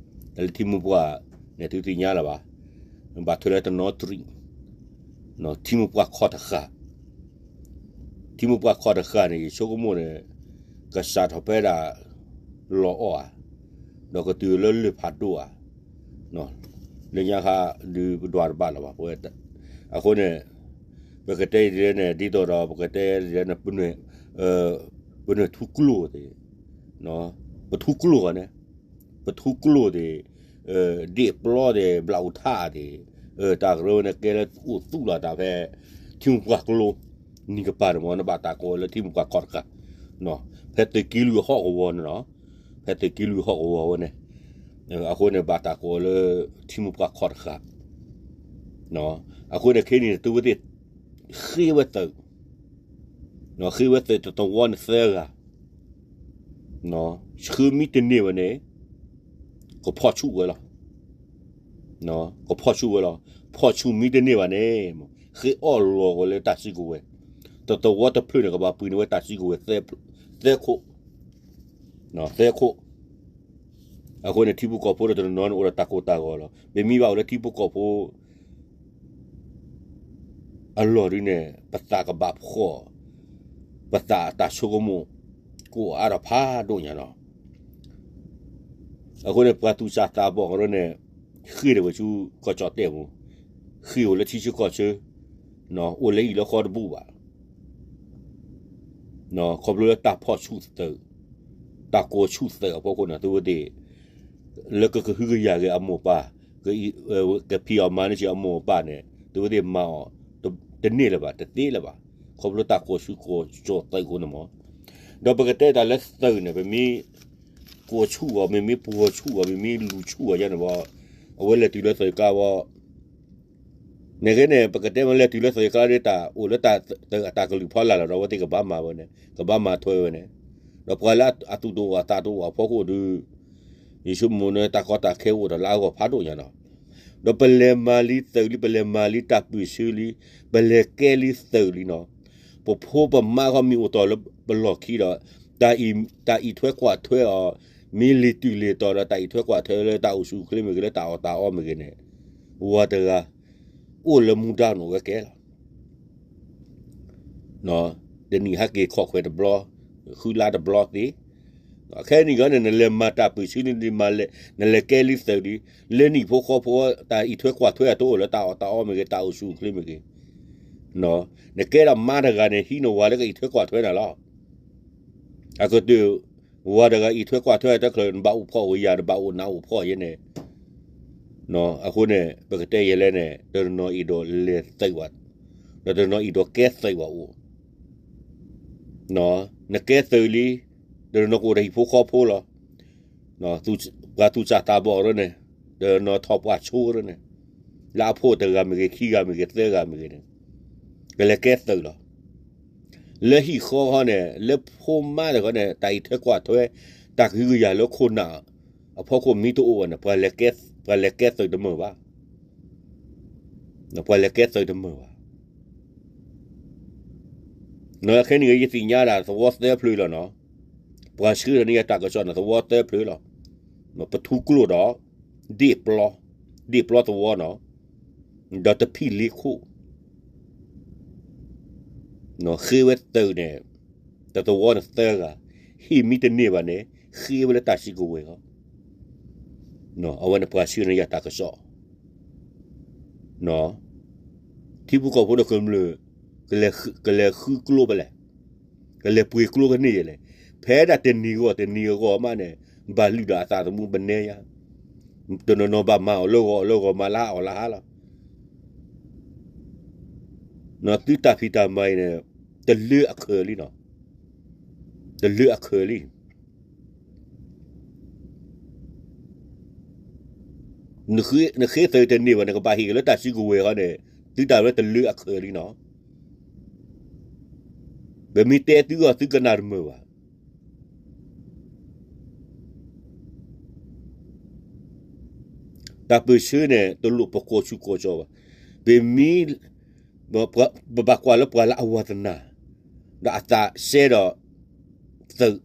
တၢ်လၢထံမိၢ်ပှၢ်န့ၣ် သုသ့ၣ်ညါလၢၤဘၣ်, ဘၣ်ထွဲလၢတနီသရံၣ် ထံမိၢ်ပှၢ်ခီၣ်တဃာ်, ထံမိၢ်ပှၢ်ခီၣ်တဃာ်န့ၣ် ယဆိကမိၣ်န့ၣ် ကစးထီၣ်ဖဲဒၣ် လီၤအီၣ်ဧါ, ဒီးကတုၤလၢလၢၢ်ဖးဒိၣ်ဧါ, လၢညါခါဒုးပဒွးတဘၣ်လၢၤဘၣ်, အဃိန့ၣ် ပကတဲဒ်လဲၣ်န့ၣ် ဒ်သိးဒီးပကတဲဒ်လဲၣ်န့ၣ် ပနွဲၢ်ထူကျိၣ်သ့ၣ်, ပထူကျိၣ်ဃီန့ၣ်, ပထူကျိၣ်သ့ၣ်, ဒ့ၣ်ပျီသ့ၣ် ဘျးအူထၣ်သ့ၣ်, တၢ်ကရၢဝဲန့ၣ် ကဲလၢအိၣ်သူၣ်လီၤတၢ်ဖဲ ထံမိၢ်ပှၢ်ကျိ နံၤကပၤန့ၣ်မ့ၢ် နဘၣ်တၢ်ကိးလၢထံမိၢ်ပှၢ်ခီၣ်တဃာ်, ဖဲသုးက့လွံၢ်ဟီၣ်ကဝီၤန့ၣ်လီၤ, ဖဲသုးက့လွံၢ်ဟီၣ်ကဝီၤဝဲန့ၣ်, အဃိန့ၣ် ဘၣ်တၢ်ကိးလၢထံမိၢ်ပှၢ်ခီၣ်တဃာ်, အဃိန့ၣ်ခဲအံၤန့ၣ် သုဝဲသ့ၣ် ဃ့ဝဲသုး ဃ့ဝဲသုးတသဝီန့ၣ်သၢဂၤ, ဆှၢမ့ၢ်တန့ၢ်ဘၣ်န့ၣ် ကဖီၣ်ဆူၣ်ဝဲလီၤ, ကဖီၣ်ဆူၣ်ဝဲလီၤ, ဖီၣ်ဆူၣ်မ့ၢ်တန့ၢ်ဘၣ်န့ၣ်, ဃ့အီၣ်လီၤက့ၤလၢတၢ်စုကဝဲၤ, တသဝီတဖျၢၣ်န့ၣ် ကဘၣ်ပှ့ၤန့ၢ်ဝဲတၢ်စုကဝဲၤ သၢခိၣ်, သၢခိၣ် အဃိန့ၣ် ထံဖိကီၢ်ဖိဒီးတနီၤနီၤန့ၣ် အိၣ်ဒီးတၢ်ကိၢ်တၢ်ဂီၤလီၤ. ပမ့ၢ်ဘၣ်အိၣ်လၢထံဖိကီၢ်ဖိ အလီၢ်ဒ်န့ၣ် ပသးကဘၣ်ဖှီၣ်, ပသးတၢ်ဆိကမိၣ် ကအိၣ်အါထီၣ်ဖးဒိၣ်ညါလီၤ. အဃိန့ၣ် ပှၤသူၣ်စၢ်သးဘီၣ်ကရၢန့ၣ် ဃ့ၢ်ဒီးဝဲဆူကီၢ်ကၠီၣ်တဲၣ်ပူၤ, ဃ့ၢ်အိၣ်လၢထံဆၢကီၢ်ဆၢ, အိၣ်လၢဟံၣ်လၢဃီတဘူၣ်ဘၣ်. ခီဖျိလၢတၢ်ဖီၣ်ဆူၣ်သုး, တၢ်ကိးဆူၣ်သုးအဖီခိၣ်န့ၣ် သုဝဲသ့ၣ် လၢကကဟုကယာ်က့ၤအမိၢ်ပၢ်, ကဖံးအီၣ်မၤန့ၢ်ဆံးအမိၢ်အပၢ်န့ၣ် သုဝဲသ့ၣ်မၤအီၤ တန့ၢ်လၢၤဘၣ်, တသ့လၢၤဘၣ်. ခီဖျိတၢ်ကိးဆူၣ်ကိးစိးသုးအဃိန့ၣ်မး. ဒီးပကတဲတၢ်လၢသုးန့ၣ် ပမ့ၢ်ကိးဆူၣ်အီၤ, မ့မ့ၢ်ပှီၤဆူၣ်အီၤ, မ့မ့ၢ်လူၤဆူၣ်အီၤယဲန့ၣ်ဘၣ်, အဝဲလဲၤတုၤလၢသုးကါဘၣ် န့ၣ်က့န့ၣ် ပကတဲမ့ၢ်လဲၤတုၤလၢသုးကါဒ်တၢ်အိၣ်လၢတၢ်ကလုၢ်ဖီလာ်လီၤဒီး အဝဲသ့ၣ်ကဘၣ်မၤဝဲန့ၣ် ကဘၣ်မၤထွဲဝဲန့ၣ်, ဒီးပှၤလၢအသူၣ်တအိၣ်အသးတအိၣ်အဖီခိၣ်ဒီး ယဆိကမိၣ်န့ၣ် တၢ်ကီတၢ်ခဲအိၣ်ဒီးလၢအဂီၢ်ဖးဒိၣ်ညါနီၤ. ဒီးပလဲၤမၤလံသုးလံ, ပလဲၤမၤလံတၢ်ပၢၢ်ဆၢလံ, ပလဲၤကဲလံသုးလံနီၤ. ပဖိပမါဃီမ့ၢ်အိၣ်တီၢ်လၢပလီၢ်ခံဒီး တၢ်အံးထွဲကွၢ်ထွဲအီၤ မ့ၢ်လံာ်တူၢ်လံာ်တီၤဒီး တၢ်အံးထွဲကွၢ်ထွဲလၢတၢ်အိၣ်ဆူၣ်အိၣ်ချ့မ့ၢ်ဂ့ၤ လၢတၢ်အီၣ်တၢ်အီမ့ၢ်ဂ့ၤန့ၣ် ဝၤတဂၤ အိၣ်လၢမူဒါန့ၣ်ဝဲကဲလီၤ. တနံၣ်ဟဲက့ၤခီၣ်ခွဲးတဘျီ, ဃုလါတဘျီသ့. ခဲနံၣ်ဂီၢ်န့ၣ် နလဲၤမၤတၢ်ပၢၢ်ဆၢန့ၣ် နလဲၤကဲလံသုးလံ, လၢနံၣ်ဖိဃီဖိ တၢ်အံးထွဲကွၢ်ထွဲအတအိၣ်လၢတၢ်အီၣ်တၢ်အီမ့ၢ်ဂ့ၤ တၢ်အိၣ်ဆူၣ်အိၣ်ချ့မ့ၢ်ဂ့ၤ, နကဲဒီးမါတဂၤန့ၣ် ဟံးန့ၢ်ဝၤလၢကအံးထွဲကွၢ်ထွဲနၤလီၤ. အကတၢၢ် ဝၤတဂၤအံးထွဲကွၢ်ထွဲတချုး နဘၣ်အိၣ်ဖှီၣ်ဝဲယၤ နဘၣ်အိၣ်နးအိၣ်ဖှီၣ်ယဲန့ၣ်, အဃိန့ၣ် ပကတဲယဲလဲၣ်န့ၣ် တနီၤအံၤဒီးလဲၤသုးဘၣ်, ဒီးတနီၤအံၤဒီးကဲသုးဘၣ်အိၣ်, နကဲသုးလံ, တနီၤကအိၣ်ဒီးဟံၣ်ဖိဃီဖိလီၤ. ပှၤသူၣ်စၢ်သးဘီၣ်ရၢန့ၣ်, တနီၤထီၣ်ပှၢ်ဆိရၢန့ၣ်, လၢအဖိတဂၤမ့ၢ်ဂ့ၤ ခံဂၤမ့ၢ်ဂ့ၤ သၢဂၤမ့ၢ်ဂ့ၤန့ၣ်, ကလဲၤကဲသုးလီၤ. လၢဟံၣ်ဃီဃီန့ၣ် လၢဖိမါတခီန့ၣ် တၢ်အံးထွဲကွၢ်ထွဲ, တၢ်ကဟုကယာ်လၢခိၣ်နၢ်အဖီခိၣ်မ့ၢ်တအိၣ်ဘၣ်န့ၣ် ပှၤလဲၤကဲသုးတမုာ်ဘၣ်. ပှၤလဲၤကဲသုးတမုာ်ဘၣ်. ခဲနံၣ်ဂ့ၤ ယသ့ၣ်ညါဒၣ်သဝီသၢဖျၢၣ်လီၤနီၤ. ပှၤဆှၢထီၣ်န့ၢ်ယၤတၢ်ကစီၣ်န့ၣ် သဝီသၢဖျၢၣ်လီၤ. ပထူကျိဒီး ဒ့ၣ်ပျီ, ဒ့ၣ်ပျီသဝီနီၤ, ဒီးတဖံးလ့ခိၣ် ဃ့ဝဲသုးန့ၣ် တသဝီန့ၣ်သၢဂၤ, ဟံၣ်မ့ၢ်တန့ၢ်ဘၣ်န့ၣ် ဃ့ဝဲလၢတၢ်စုကဝဲၤဃီ, အဝဲန့ၣ်ပှၤဆှၢန့ၢ်ယၤတၢ်ကစီၣ်, ထံဖိကီၢ်ဖိဒီးကမျၢၢ် ကလဲၤဃုကျိဖဲလဲၣ်, ကလဲၤပှ့ၤကျိဖဲန့ၣ်ယဲလဲၣ်, ဖဲဒၣ်တနံၤဂီၢ်တနံၤအဂီၢ်မးန့ၣ် ဘၣ်လုၢ်ဒီးအသးသမူပနဲယါ, တနီၤနီၤဘၣ်မၤအီၤလၢဂီၤအီၤလၢဂီၤ မၤလၢအီၤလၢဟါလီၤ. သုတၢ်ဖံးတၢ်မၤအံၤန့ၣ် တလၢအခၢးလံနီၤ, တလၢအခၢးလံ. နဃ့သုးတန့ၢ်ဘၣ် နကဘၣ်ဟ့ၣ်က့ၤလၢတၢ်စုကဝဲၤဃီန့ၣ် သုတၢ်ဝဲတလၢအခၢးလံနီၤ. ပမ့ၢ်တဲသုဂီၢ် သုကနၣ်တမုာ်ဘၣ်. တၢ်ပၢၢ်ဆၢန့ၣ် တလိၣ်ပကိးဆူၣ်ကိးစိးဘၣ်. ပမ့ၢ် ပဘၣ်ကွၢ်လၢပှၤလၢအဝါသနာ ဒီးအသးစဲဒီး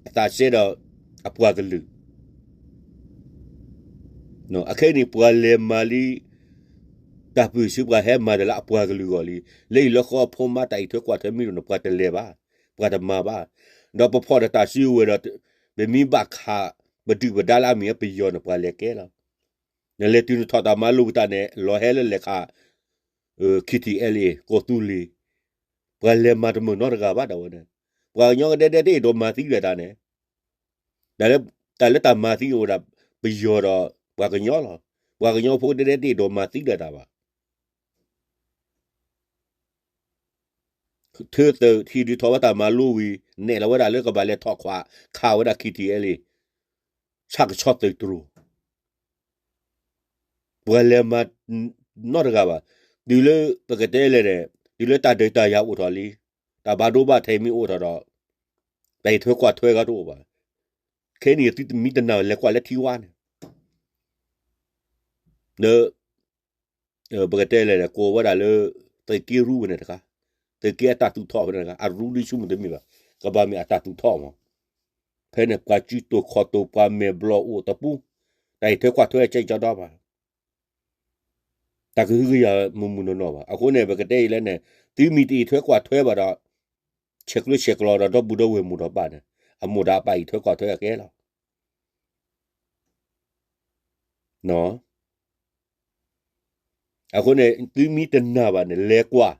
အသးစဲဒီးအပှၤကလုာ်. အခဲအံၤန့ၣ် ပှၤလဲၤမၤလံ တၢ်ပၢၢ်ဆၢ ပှၤဟဲမၤဒီးလၢအပှၤကလုာ်ဂီၢ်လံ. လၢအံၤလၢဃီအဖိမါတၢ်အံးထွဲကွၢ်ထွဲမ့ၢ်ဒိၣ်န့ၣ် ပှၤတလဲၤဘၣ်, ပှၤတမၤဘၣ်. ဒီးပဖီၣ်ဒီးတၢ်စုကဝဲၤဒီး ပမ့ၢ်ဘၣ်ခး ပဒုၣ်ပဒါလၢအမ့ၢ်ပယီၤန့ၣ် ပှၤလဲၤကဲလီၤ. နလဲၤတုၤနထီၣ်တၢ်မၤလိဝံၤတၢ်န့ၣ် လီၤဟဲလၢလဲၤခး KTLA ကီၢ်သူလ့ၤ, ပှၤလဲၤမၤတမုာ်နီတဂၤဘၣ်ဒၣ်ဝဲန့ၣ်. ပှၤကညီကဒဲဒဲတအဲၣ်ဒိးမၤသံဒၣ်တၢ်န့ၣ်, တၢ်လၢတၢ်မၤသံအိၣ်ဒၣ်ပယီၤဒီးပှၤကညီလီၤ. ပှၤကညီဖိကဒဲဒဲတအဲၣ်ဒိးမၤသံဒၣ်တၢ်ဘၣ်. ထၢသုးထံၣ်ဒုးထီၣ်ဝဲတၢ်မၤလိဝံၤ နဲၣ်လီၤဝဲဒၣ်လၢကဘၣ်လဲၤထီၣ်ခွါ ခးဝဲဒၣ် KTLA ဆၣ်ကဆီသုးတြိၤ ပှၤလဲၤမၤနီတဂၤဘၣ်. တုၤလၢပကတဲလဲၣ်န့ၣ် တုၤလၢတၢ်ဒုးတၢ်ယၤအိၣ်ထီၣ်လံ, တၢ်ဘၣ်ဒိဘၣ်ထံးမ့ၢ်အိၣ်ထီၣ်ဒီး တၢ်အံးထွဲကွၢ်ထွဲဂၤတအိၣ်ဘၣ်. ခဲအံၤန့ၣ် သုမ့ၢ်တနာ်လဲၤကွၢ်လၢထံဝါန့ၣ် လၢ ပကတဲလဲၣ် ကိးဝဲဒၣ်လၢ သုးက့ရူဝဲန့ၣ်တခါ, သုးက့အတၢ်သူၣ်ထီၣ်ဖဲန့ၣ်တခါ အရူဒ်ဆူမတမ့ၢ်ဘၣ်, ကဘၣ်မ့ၢ်အတၢ်သူၣ်ထီၣ်မး. ဖဲန့ၣ် ပှၤစုတိာ်ခီၣ်တိာ် ပှၤမဲာ်ဘျီၣ်အိၣ်တပူၤ, တၢ်အံးထွဲကွၢ်ထွဲကဲကၠီဒီဘၣ်, တၢ်ကဟုကယာ်မုၢ်မုၢ်နီၢ်နီၢ်ဘၣ်. အဃိန့ၣ် ပကတဲအံၤလဲၣ်န့ၣ် သုမ့ၢ်တအံးထွဲကွၢ်ထွဲဘၣ်ဒီး ဆဲးကျၢဆဲးကျိးဒီးဒီပုၢ်ဒီဝဲၢ်မိၢ်ဒီးပၢ်န့ၣ် အမိၢ်ဒီးအပၢ်အံးထွဲကွၢ်ထွဲအကဲလီၤ. အဃိန့ၣ် သုမ့ၢ်တနာ်ဘၣ်န့ၣ် လဲၤကွၢ်,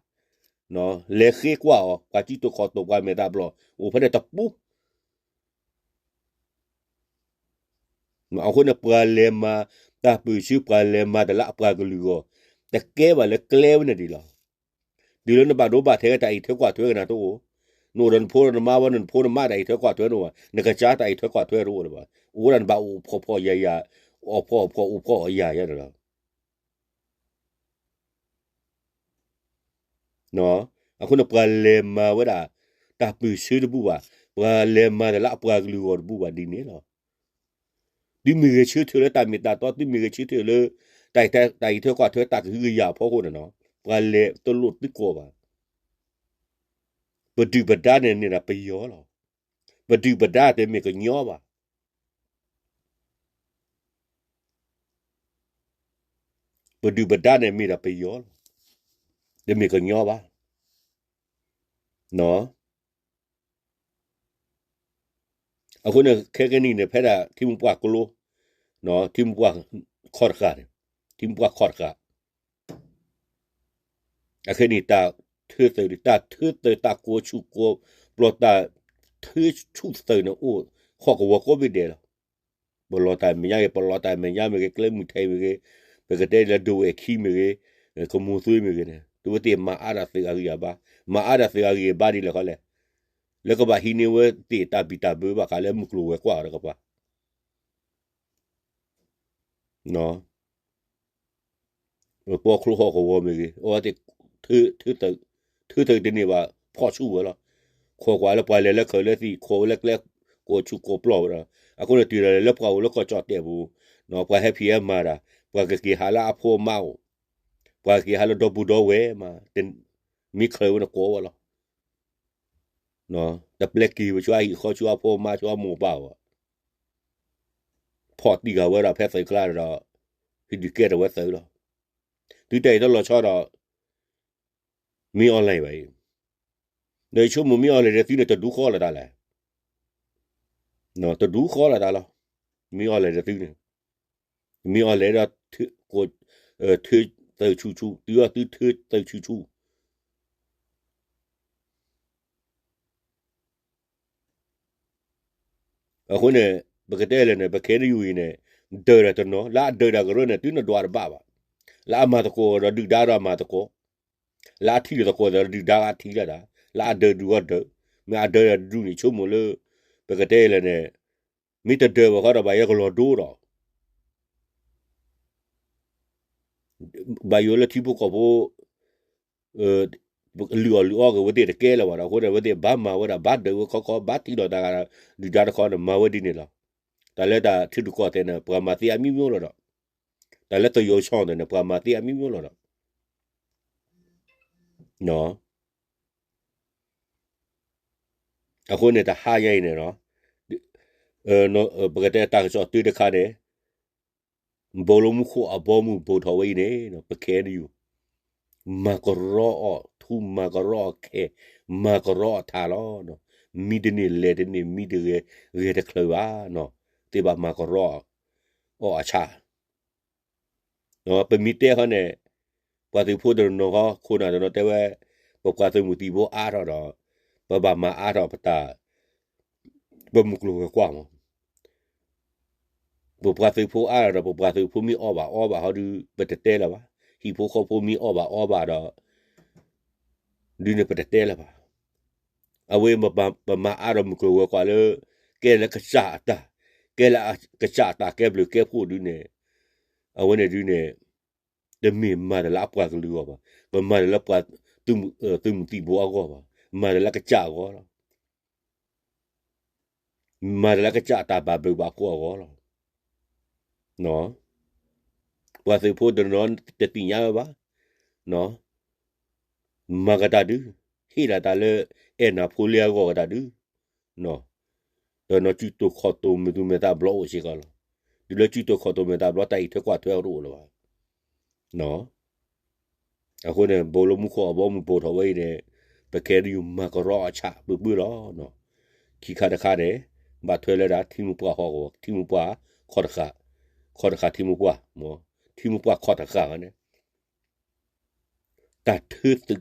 လဲၤဃ့ကွၢ်အီၤ ပှၤစုတိာ်ခီၣ်တိာ် ပှၤမဲာ်သၣ်ဘျီၣ် အိၣ်ဖဲန့ၣ်တပူၤ အဃိန့ၣ် ပှၤလဲၤမၤတၢ်ပၢၢ်ဆၢ ပှၤလဲၤမၤတၢ်လၢအပှၤကလုာ်အဂီၢ် တကဲဘၣ်လၢကျဲဝဲန့ၣ်ဒံးလီၤ. တုၤလၢနဘၣ်ဒိဘၣ်ထံးက့ၤ တၢ်အံးထွဲကွၢ်ထွဲကနၤတအိၣ်, နအိၣ်ဒီးနဖိဒီးနမါဝဲန့ၣ် နဖိနမါတၢ်အံးထွဲကွၢ်ထွဲတအိၣ်ဘၣ်, နကစၢ်တၢ်အံးထွဲကွၢ်ထွဲတအိၣ်လၢၤဘၣ်. အိၣ်ဝဲဒၣ်နဘၣ်အိၣ်ဖှီၣ်ဖှီၣ်ယာ်ယာ်, အိၣ်ဖှီၣ်ဖှီၣ်အိၣ်ဖှီၣ်ယာ်ယာ်န့ၣ်လီၤ. အဃိန့ၣ် ပှၤလဲၤမၤဝဲဒၣ် တၢ်ပၢၢ်ဆၢတဘူၣ်ဘၣ်, ပှၤလဲၤမၤတၢ်လၢအပှၤကလုာ်အဂီၢ်တဘူၣ်ဘၣ်ဒ်န့ၣ်လီၤ. သုမ့ၢ်ဂဲၤဆၢထၢၣ်လၢတၢ်မ့ၢ်တၢ်တီ, သုမ့ၢ်ဂဲၤဆၢထၢၣ်လၢ တၢ်အံးထွဲကွၢ်ထွဲတၢ်ကဟုကယာ်အဖီခိၣ်န့ၣ်နီၤ, ပှၤလဲၤတလိၣ်သုကိးဘၣ်. ပဒုၣ်ပဒါန့ၣ်မ့ၢ်ဒၣ်ပယီၤလီၤ. ပဒုၣ်ပဒါတမ့ၢ်ကညီဘၣ်. ပဒုၣ်ပဒါန့ၣ်မ့ၢ်ဒၣ်ပယီၤလီၤ. တမ့ၢ်ကညီဘၣ်. အဃိန့ၣ် ခဲကနံၣ်န့ၣ် ဖဲဒၣ်ထံမိၢ်ပှၢ်ကျိ, ထံမိၢ်ပှၢ်ခီၣ်တဃာ်န့ၣ်, ထံမိၢ်ပှၢ်ခီၣ်တဃာ် အခဲန့ၣ် တၢ်ထၢသုး တၢ်ထၢသုးတၢ်ကိးဆူၣ်ကိးပျီ တၢ်ထၢဆူၣ်သုးန့ၣ်အိၣ်ဟီၣ်ကဝီၤကိးဘ့ၣ်ဒဲးလီၤ. ပလီၢ်တၢ်မဲာ်ညါဂ့ၤ, ပလီၢ်တၢ်မဲာ်ညါမ့ၢ်ဂ့ၤ, ကျဲမုၢ်ထဲမ့ၢ်ဂ့ၤ, ပကတဲလၢဒိဝဲၢ်ခံမ့ၢ်ဂ့ၤ, ကမိၢ်သွ့မ့ၢ်ဂ့ၤန့ၣ် တဝဲသ့ၣ်မၤအါတၢ်သုးအဂံၢ်အဘါ, မၤအါတၢ်သုးအဂံၢ်အဘါဒ်လဲၣ်ဃီလဲၣ်, လၢကဘၣ်ဟံးန့ၢ်ဝဲသ့ၣ်တၢ်ဘံၣ်တၢ်ဘၢဘၣ်ဃးလၢမုၢ်ကျိၤဝဲၤကွာ်အီၤတကပၤ ပီချိဟီၣ်ကဝီၤမ့ၢ်ဂ့ၤ, အဝဲသ့ၣ် ထၢသုးတန့ၢ်ဘၣ် ဖီၣ်ဆူၣ်ဝဲလီၤ. ခိးကွၢ်လၢပှၤလဲၤလၢခၢးလၢသံၣ် ခိးဝဲလၢကျဲကိးဆူၣ်ကိးပျီဝဲဒီး အဃိန့ၣ်တုၤဒၣ်လဲာ်လၢပှၤအိၣ်လၢကီၢ်ကၠီၣ်တဲာ်ပူၤ, ပှၤဟဲဖံးဟဲမၤတၢ်, ပှၤကက့ၤဟးလၢအဖိအမါအိၣ်, ပှၤက့ၤဟးလၢဒီပုၢ်ဒီဝဲၢ်မး, မ့ၢ်ချၢးဝဲန့ၣ်ကိးဝဲလီၤ. တပျဲက့ၤဝဲဆူအဟံၣ်ဃီ ဆူအဖိအမါ ဆူအမိၢ်အပၢ်ဘၣ်. ဖီၣ်တံၢ်ဃာ်ဝဲဒီးဖဲသုးကျါဒီး ဟ့ၣ်ဒုးကဲထီၣ်ဝဲသုးလီၤ. သုတၢ်အံၤတလီၤဆီဒီး မ့ၢ်အီၣ်လဲၣ်ဘၣ်အံၤ, ဒီးယဆိကမိၣ်မ့ၢ်အီၣ်လဲၣ်ဒီးသုန့ၣ် တဒူဃီလၢၤတၢ်လဲၣ်, တဒူဃီလၢၤတၢ်လီၤ. မ့ၢ်အီၣ်လဲၣ်ဒီးသုန့ၣ်, မ့ၢ်အီၣ်လဲၣ်ဒီး ထၢသုးဆူၣ်ဆူၣ်, တုၤအီၤသုထၢသုးဆူၣ်ဆူၣ် အဃိန့ၣ် ပကတဲလဲၣ်န့ၣ် ပခဲအံၤအံၤန့ၣ် ဒၢးတၢ်တနီၤ လၢအဒၢးတၢ်ကရၢန့ၣ် သုနဒွးတဘၣ်ဘၣ်. လၢအမၤသကိးဒီးဒုၣ်ဒါဒီးအမၤသကိး, လၢအထံၣ်လိာ်သကိးဒီးဒုၣ်ဒါအထံၣ်လိာ်တၢ်, လၢအဒၢးဒုးအီၤဒၢး, မ့ၢ်အဒၢးတၢ်ဒုးန့ၣ် ဆိကမိၣ်လၢ ပကတဲလဲၣ်န့ၣ် မ့ၢ်တဒၢးဘၣ်ဃီဒီး ဘၣ်ယဲကလီၤဒိဒီး ဘၣ်ယိၣ်လၢထံဖိကီၢ်ဖိ လုၢ်အီၣ်လုၢ်အီက့ၤဝဲသ့ၣ်တကဲလၢၤဘၣ်ဒီး အဃိန့ၣ် အဝဲသ့ၣ်ဘၣ်မၤဝဲဒၣ် ဘၣ်ဒၢးဝဲခီခီ ဘၣ်ထံၣ်လိာ်တၢ်ဂၤဒီး ဒုၣ်ဒါတခီန့ၣ် မၤဝဲဒ်န့ၣ်လီၤ. တၢ်လၢတၢ်ထံရူၢ်ကီၢ်သဲးန့ၣ် ပှၤမၤသ့အမျိုးမျိုးလီၤဒီး တၢ်လၢသယီၤဆီၣ်သဲးန့ၣ် ပှၤမၤသ့အမျိုးမျိုးလီၤဒီး အဃိန့ၣ် တဟါညါအံၤန့ၣ် ပကတဲတၢ်ကစီၣ်တုၤတခါန့ၣ် ဘိလၢမူခိၣ်အဘီမုၢ်ဘိးထီၣ်ဝဲအံၤန့ၣ် ပခဲအံၤ မၤကရီအီၤထူ မၤကရီအီၤခဲ မၤကရီအီၤထးလီၤ. မံတန့ၢ်လဲၤတန့ၢ် မံတဂဲၤဂဲၤတချုးဘၣ်, သ့ၣ်ဘၣ်မၤကရီအီၤအဆၣ် ပမ့ၢ်တဲဃီန့ၣ် ပှၤသုးဖိတနီၤဃီ ခိၣ်နၢ်တနီၤတဲဝဲ ပပှၤသုးမုၢ်သံၣ်ဘိအါထီၣ်ဒီး ပဘၣ်မၤအါထီၣ်ပတၢ် ပမုၢ်ကျိၤဝဲၤကွာ်မး ပပှၤသုးဖိအါထီၣ်ဒီး ပပှၤသုးဖိမ့ၢ်အီၣ်ဘၣ်အီဘၣ်ဟီဒုး ပတတဲလၢၤဘၣ်. ဟံၣ်ဖိဃီဖိမ့ၢ်အီၣ်ဘၣ်အီဘၣ်ဒီး ဒုးန့ၣ်ပတတဲလၢၤဘၣ်. အဝဲပမၤအါထီၣ်မုၢ်ကျိၤဝဲၤကွာ်လၢ ကဲလၢကစၢ်အတၢ်, ကဲလၢကစၢ်အတၢ်ကဲဘျုးကဲဖှိၣ်ဒုးန့ၣ် အဝဲန့ၣ်ဒုးန့ၣ် တမ့ၢ်မၤတၢ်လၢအပှၤကလုာ်အဂီၢ်ဘၣ်, ပမၤတၢ်လၢပှၤသုးမုၢ်သံၣ်ဘိအဂီၢ်ဘၣ်, မၤတၢ်လၢကစၢ်အဂီၢ်လီၤ. မၤတၢ်လၢကစၢ်အတၢ်ဘၣ်ဘျုးဘၣ်ဖှိၣ်အဂီၢ်လီၤ. ပှၤသုးဖိတနီၤတသ့ၣ်ညါဝဲဘၣ်, မၤကတၢ်ဒုး, ဟ့ၣ်ဒၣ်တၢ်လၢအဲၣ်နၤဖိလ့အဂီၢ်ကတၢ်ဒုး, ဒီးနီၢ်စုတိာ်ခီၣ်တိာ်မဲာ်သူမဲာ်သးဘျီအိၣ်စ့ၢ်ကီးလီၤ. တုၤလၢစုတိာ်ခီၣ်တိာ်မဲာ်သးဘျီ တၢ်အံးထွဲကွၢ်ထွဲအီၤတအိၣ်လၢၤဘၣ်. အဃိန့ၣ် ဘိလၢမူခိၣ်အဘီမုၢ်ဘိးထီၣ်ဝဲအံၤန့ၣ် ပခဲအံၤမၤကရီအဆၣ်ဘျုးဘျုးလီၤ. ခံခါတခါန့ၣ် ဘၣ်ထွဲလၢဒၣ်ထံမိၢ်ပှၢ်ဟီၣ်ကဝီၤ ထံမိၢ်ပှၢ်ခီၣ်တဃာ်, ခီၣ်တဃာ်ထံမိၢ်ပှၢ်, ထံမိၢ်ပှၢ်ခီၣ်တဃာ်န့ၣ် တၢ်ထၢသုး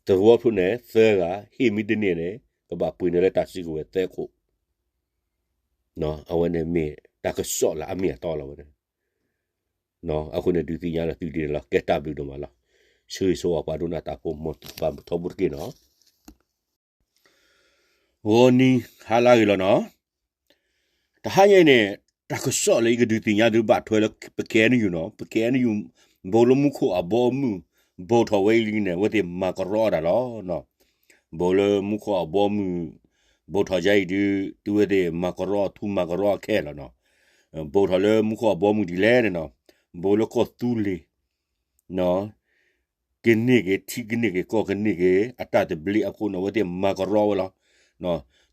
သဝီဖိန့ၣ် သၢဂၤ ဟ့ၣ်မံတန့ၢ်န့ၣ် ကဘၣ်ပှ့ၤန့ၢ်လၢတၢ်စုကဝဲၤသၢခိၣ် အဝဲန့ၣ်မ့ၢ်တၢ်ကစီၣ်လၢအမ့ၢ်အတီလီၤဝဲန့ၣ်. အဃိန့ၣ်ဒုးသ့ၣ်ညါလီၤသုဒ်န့ၣ်လီၤ. ကဲတၢ်ဘျုးဒိၣ်မးလီၤ. ဆၢဂ့ၤဆၢဝါပှၤဒိကနၣ်တၢ်ဖိ မ်သုကပာ်မူထီဘိတက့ၢ်နီၤ. ဂီၤနံၤဟါလၢအဂ့ၤလီၤနီၤ. တဟါညါအံၤန့ၣ် တၢ်ကစီၣ်လၢယကဒုးသ့ၣ်ညါသုဘၣ်ထွဲလၢပ K N U နီၤ, ပ K N U ဘူးလၢမူခိၣ်အဘီအမုၢ် ဘူးထီၣ်ဝဲအံၤလံန့ၣ် အဝဲသ့ၣ်မၤကရီတၢ်လီၤ. ဘူးလၢမူခိၣ်အဘီအမုၢ် ဘူးထီၣ်ယါအံၤဒုး သုဝဲသ့ၣ်မၤကရီထူမၤကရီအခဲလီၤနီၤ. ဘူးထီၣ်လၢမူခိၣ်အဘီအမုၢ်ဒ်လဲၣ်န့ၣ်နီၤ, ဘူးလၢကီၢ်သူလ့ၤ ကန့ၢ်က့ၤ ထံကန့ၢ်က့ၤ ကီၢ်ကန့ၢ်က့ၤ အတၢ်သဘျ့အဃိန့ၣ် အဝဲသ့ၣ်မၤကရီဝဲလီၤ.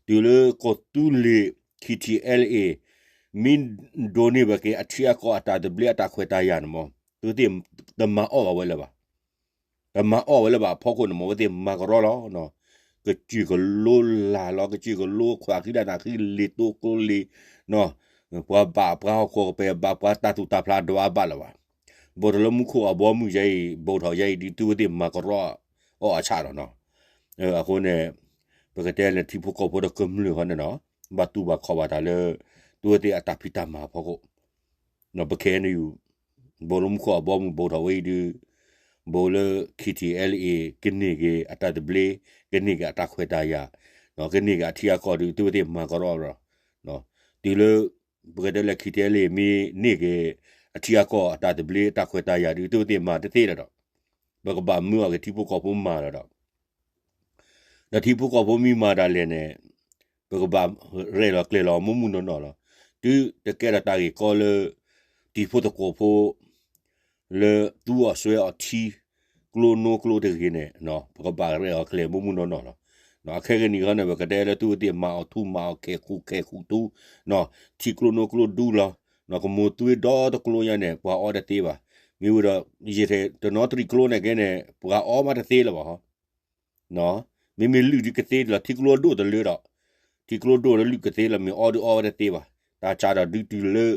တုၤလၢကီၢ်သူလ့ၤ K T L A မ့ၢ်ဒိးန့ၢ်ဘၣ်က့ၤ အထံအကီၢ်အတၢ်သဘျ့အတၢ်ခွဲးတၢ်ယာ်န့ၣ်မး သုဝဲသ့ၣ်တမၤအီၣ်ဘၣ်ဝဲလၢၤဘၣ်. တမၤအီၣ်ဝဲလၢၤဘၣ်အဖီခိၣ်န့ၣ်မး အဝဲသ့ၣ်မၤကရီလီၤ. ကစၢၢ်ကလိလၢ်လီၤ ကစၢၢ်ကလိခွးဃံလၢ်နၤဃံ လ့ၤတိကျိလ့ၤ ပှၤဘၣ်ပှၤဟီၣ်ခိၣ်ကပၤဘၣ် ပှၤတၢ်သူၣ်တၢ်ဖျးဒွးဘၣ်လၢၤဘၣ်. ဘူးထီၣ်လၢမူခိၣ်အဘီအမုၢ်ယါအံၤ ဘူးထီၣ်ယါအံၤဒ် သုဝဲသ့ၣ်မၤကရီအီၣ်အဆၣ်လီၤနီၤ. အဃိန့ၣ် ပကတဲလၢထံဖိကီၢ်ဖိဒီးကမျၢၢ်ဃီန့ၣ်နီၤ ဘၣ်တူၢ်ဘၣ်ခီၣ်ဘၣ်တၢ်လၢ သုဝဲသ့ၣ်အတၢ်ဖံးတၢ်မၤအဖီခိၣ် ပ K N U ဘူးလၢမူခိၣ်အဘီအမုၢ်ဘူးထီၣ်ဝဲအံၤဒုး ဘူးလၢ K T L A ကန့ၢ်က့ၤအတၢ်သဘျ့ ကန့ၢ်က့ၤအတၢ်ခွဲးတၢ်ယာ် ကန့ၢ်က့ၤအထံအကီၢ်ဒုး သုဝဲသ့ၣ်မၤကရီလီၤ. တုၤလၢ ပကတဲလၢ K T L A မ့ၢ်န့ၢ်က့ၤ အထံအကီၢ်အတၢ်သဘျ့အတၢ်ခွဲးတၢ်ယာ်ဒုး သုဝဲသ့ၣ်မၤတသ့လၢၤဒီး ပကဘၣ်မၢအီၤက့ၤထံဖိကီၢ်ဖိမၤလီၤဒီး ဒီးထံဖိကီၢ်ဖိမ့ၢ်မၤဒၣ်လဲာ်န့ၣ် ပကဘၣ်ရဲၣ်လီၤကျဲၤလီၤမူမူနီၢ်နီၢ်လီၤ. တုၤတကဲထီၣ်တၢ်ဂ့ၢ်ကီလၢ တံၤဖိသကိးဖိ လၢသူအီၤစွဲအီၤထံ ကျိနိကျိတဂ့ၤန့ၣ် ပကဘၣ်ရဲၣ်အီၤကျဲၤမူမူနီၢ်နီၢ်လီၤ. အခဲကနံၣ်အံၤန့ၣ် ပကတဲလၢသုဝဲသ့ၣ်မၤအီၤထူမၤအီၤခဲၣ်ခူၣ်ခဲၣ်ခူၣ်ထူ ထံကျိနိကျိဒူလီၤ. ကမိၣ်သွ့ဒီတကျိညါန့ၣ် ပှၤအီတသ့ဘၣ်. မ့ၢ်ဝံၤဒီး ယဲၢ်ထဲတနီသရံၣ်ကျိန့ၣ်ကဲန့ၣ် ပှၤအီမးတသ့လၢၤဘၣ်ဟီ မ့မ့ၢ်လုၢ်ဒုးကသ့လီၤ ထံကျိဒိၣ်တလၢဒီး ထံကျိဒိၣ်လၢလုၢ်ကသ့လီၤ မ့ၢ်အီဒုးအီဝဲတသ့ဘၣ်. တၢ်စးဒီးဒုးတုၤလၢ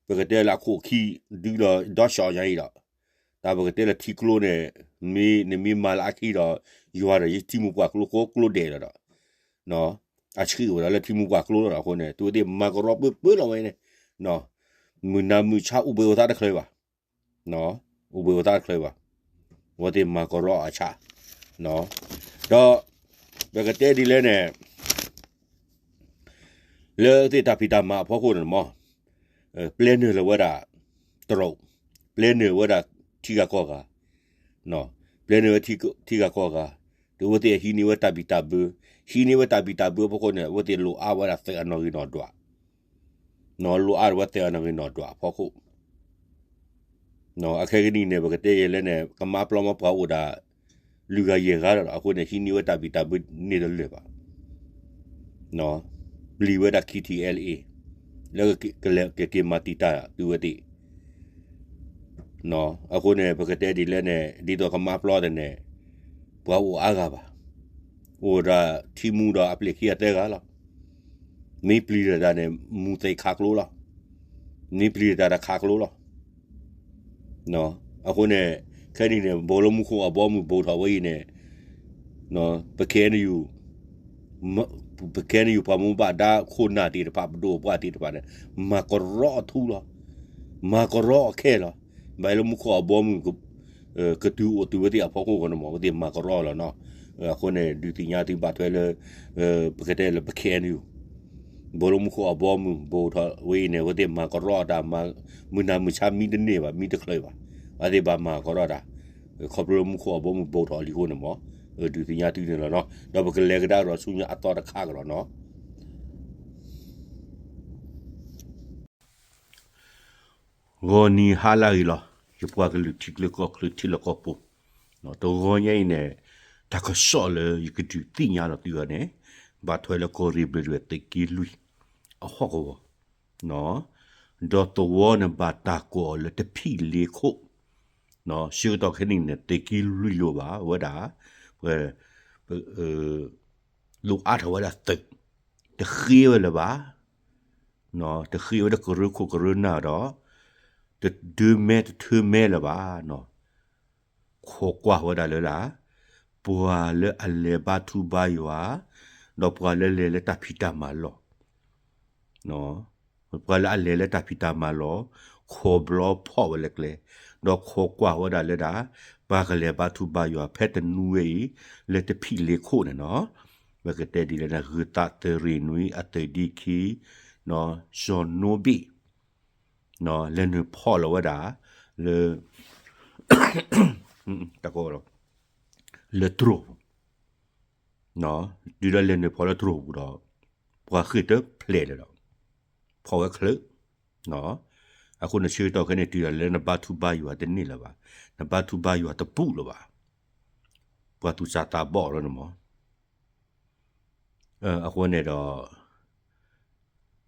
ပကတဲလၢအခိၣ်ခံ ဒုးဒီးဒီးဆှီညါအံၤဒီး တၢ်ပကတဲလၢထံကျိန့ၣ် မ့ၢ်နမ့ၢ်မၤလၢအခံဒီး ယွၤဒီးယထံမိၢ်ပှၢ်ကျိကိးကျိဒဲးလီၤဒီး အဆှံဝဲဒီးလၢထံမိၢ်ပှၢ်ကျိလီၤဒီးအဃိန့ၣ် သုဝဲသ့ၣ်မၤကရီပၢပၢလီၤဝဲန့ၣ် မုၢ်နၤမုၢ်ဆါအိၣ်ဘှံးအိၣ်သါတချုးဘၣ် အိၣ်ဘှံးအိၣ်သါတချုးဘၣ်. အဝဲသ့ၣ်မၤကရီအဆၣ် ဒီး ပကတဲဒ်လဲၣ်န့ၣ် လၢသ့ၣ်တၢ်ဖံးတၢ်မၤအဖီခိၣ်န့ၣ်မး ပျဲနုာ်လီၤဝဲဒၣ် တရူး ပျဲနုာ်ဝဲဒၣ်ထံဂၤကီၢ်ဂၤ ပျဲနုာ်ဝဲထံဂၤကီၢ်ဂၤ ဒီးအဝဲသ့ၣ်ဟံးန့ၢ်ဝဲတၢ်ဘံၣ်တၢ်ဘၢ ဟံးန့ၢ်ဝဲတၢ်ဘံၣ်တၢ်ဘၢအဖီခိၣ်န့ၣ် အဝဲသ့ၣ်လိၣ်အါဝဲဒၣ်သုးအနီၣ်ဂံၢ်နီၣ်ဒွး လိၣ်အါဝဲသုးအနီၣ်ဂံၢ်နီၣ်ဒွးအဖီခိၣ် အခဲကနံၣ်န့ၣ် ပကတဲယဲၢ်လဲၣ်န့ၣ် ကမါပျီမးပှၤအိၣ်ဒၣ် လွံၢ်ဂၤယဲၢ်ဂၤဒီးအဃိန့ၣ် ဟံးန့ၢ်ဝဲတၢ်ဘံၣ်တၢ်ဘၢန့ၣ်တလၢာ်ဘၣ်. ပျံၤဝဲဒၣ် K T L A လၢကက့ၤမၤတံာ်တာ်သုဝဲသ့ၣ် အဃိန့ၣ် ပကတဲဒ်လဲၣ်န့ၣ် ဒ်သိးကမါပျီသ့ၣ်န့ၣ် ပှၤအိၣ်အါဂၤဘၣ်. အိၣ်ဒၣ်ထံမူဒီးအပျဲၢ်ခံဂၤသၢဂၤလီၤ. မ့ၢ်ပျံၤတၢ်န့ၣ် မူသ့ၣ်ခးကျိလီၤ. မ့ၢ်ပျံၤတၢ်ဒီးခးကျိလီၤ. အဃိန့ၣ် ခဲနံၣ်န့ၣ် ဘူးလၢမူခိၣ်အဘီအမုၢ်ဘူးထီၣ်ဝဲအံၤန့ၣ် ပ K N U ပ K N U ပှၤမူဘၣ်ဒါခိၣ်နၢ်သ့ၣ်တဖၣ် ပဒိၣ်ပှၢ်သ့ၣ်တဖၣ်န့ၣ် မၤကရီအထူလီၤ. မၤကရီအခဲလီၤ. ဘၣ်လၢမူခိၣ်အဘီအမုၢ် ကတုၤအိၣ်တုၤဝဲသ့ၣ်အဖီခိၣ်ဃီန့ၣ်မး အဝဲသ့ၣ်မၤကရီလီၤနီၤ. အဃိန့ၣ် ဒုးသ့ၣ်ညါသုဘၣ်ထွဲလၢ ပကတဲလၢပ K N U ဘူးလၢမူခိၣ်အဘီအမုၢ်ဘူးထီၣ်ဝဲအံၤန့ၣ် အဝဲသ့ၣ်မၤကရီတၢ် မုၢ်နၤမုၢ်ဆါမံတန့ၢ်ဘၣ် မံတချုးဘၣ်. အဝဲသ့ၣ်ဘၣ်မၤကရီတၢ် ခီဖျိလၢမူခိၣ်အဘီအမုၢ်ဘူးထီၣ်လံအဃိန့ၣ်မး ဒုးသ့ၣ်ညါသုန့ၣ်လီၤနီၤ. ဒီးပကလဲၤကဒါကဒီးဆူညါအသီတခါကဒီးနီၤ. ဂီၤနံၤဟါလၢအဂ့ၤလီၤ. ယပှၤကလုာ်ထံချၢကီၢ်ချၢထံလီၢ်ကီၢ်ပူၤ တဂီၤညါအံၤန့ၣ် တၢ်ကစီၣ်လၢယကဒုးသ့ၣ်ညါလီၤသုအီၤန့ၣ် ဘၣ်ထွဲလၢကီၢ်ရ့ၣ်ဘျ့းဒဝဲၣ်သုးက့လွံၢ်အဟီၣ်ကဝီၤ ဒီးသဝီန့ၣ်ဘၣ်တၢ်ကိးအီၤလၢတဖံးလ့ခိၣ် ဆၢကတီၢ်ခဲနံၣ်န့ၣ် သုးက့လွံၢ်လိၣ်ဘၣ်ဝဲဒၣ် လိၣ်အါထီၣ်ဝဲဒၣ်သုး တဃ့ဝဲလၢၤဘၣ် တဃ့ဝဲဒၣ်ကရၢခိၣ်ကရၢနၢ်ဒီး တဒၢမဲတထၢမဲလၢၤဘၣ် ခိးကွၢ်ဝဲဒၣ်လၢ်လၢ် ပှၤလၢအလဲၤဘါထုဘါယွၤ ဒီးပှၤလၢလဲၤလၢတၢ်ဖံးတၢ်မၤလီၢ် ပှၤလၢအလဲၤလၢတၢ်ဖံးတၢ်မၤလီၢ်, ခိးဘျီဖီၣ်ဝဲလၢကျဲ, ဒီးခိးကွၢ်ဝဲဒၣ်လၢဒၣ် ပှၤကလဲၤဘါထုဘါယွၤဖဲတနွံဝဲအံၤ လၢတဖံးလ့ခိၣ်န့ၣ်နီၤ, ပကတဲဒ်လဲၣ်န့ၣ် ဂုၤသးသုးရ့ၣ်နွံအသုးဒ့ခံ စီၤနိဘ့ၣ် လဲၤနုာ်ဖီၣ်လီၤဝဲဒၣ် လၢ တၢ်ကီ လၢတြိာ်ပူၤ, တုၤဒီးလဲၤနုာ်ဖီၣ်လၢတြိာ်ပူၤဒီး ပှၤဃ့ၢ်တဖျဲးလၢၤဒီး ဖီၣ်ဝဲချၢး, အဃိန့ၣ်ဆၢကတီၢ်ခဲအံၤန့ၣ် တုၤဒၣ်လဲာ်လၢနဘါထုဘါယွၤတန့ၢ်လၢၤဘၣ်, နဘါထုဘါယွၤတဘူးလၢၤဘၣ်, ပှၤသူၣ်စၢ်သးဘီၣ်လီၤန့ၣ်မး အဃိန့ၣ်ဒီး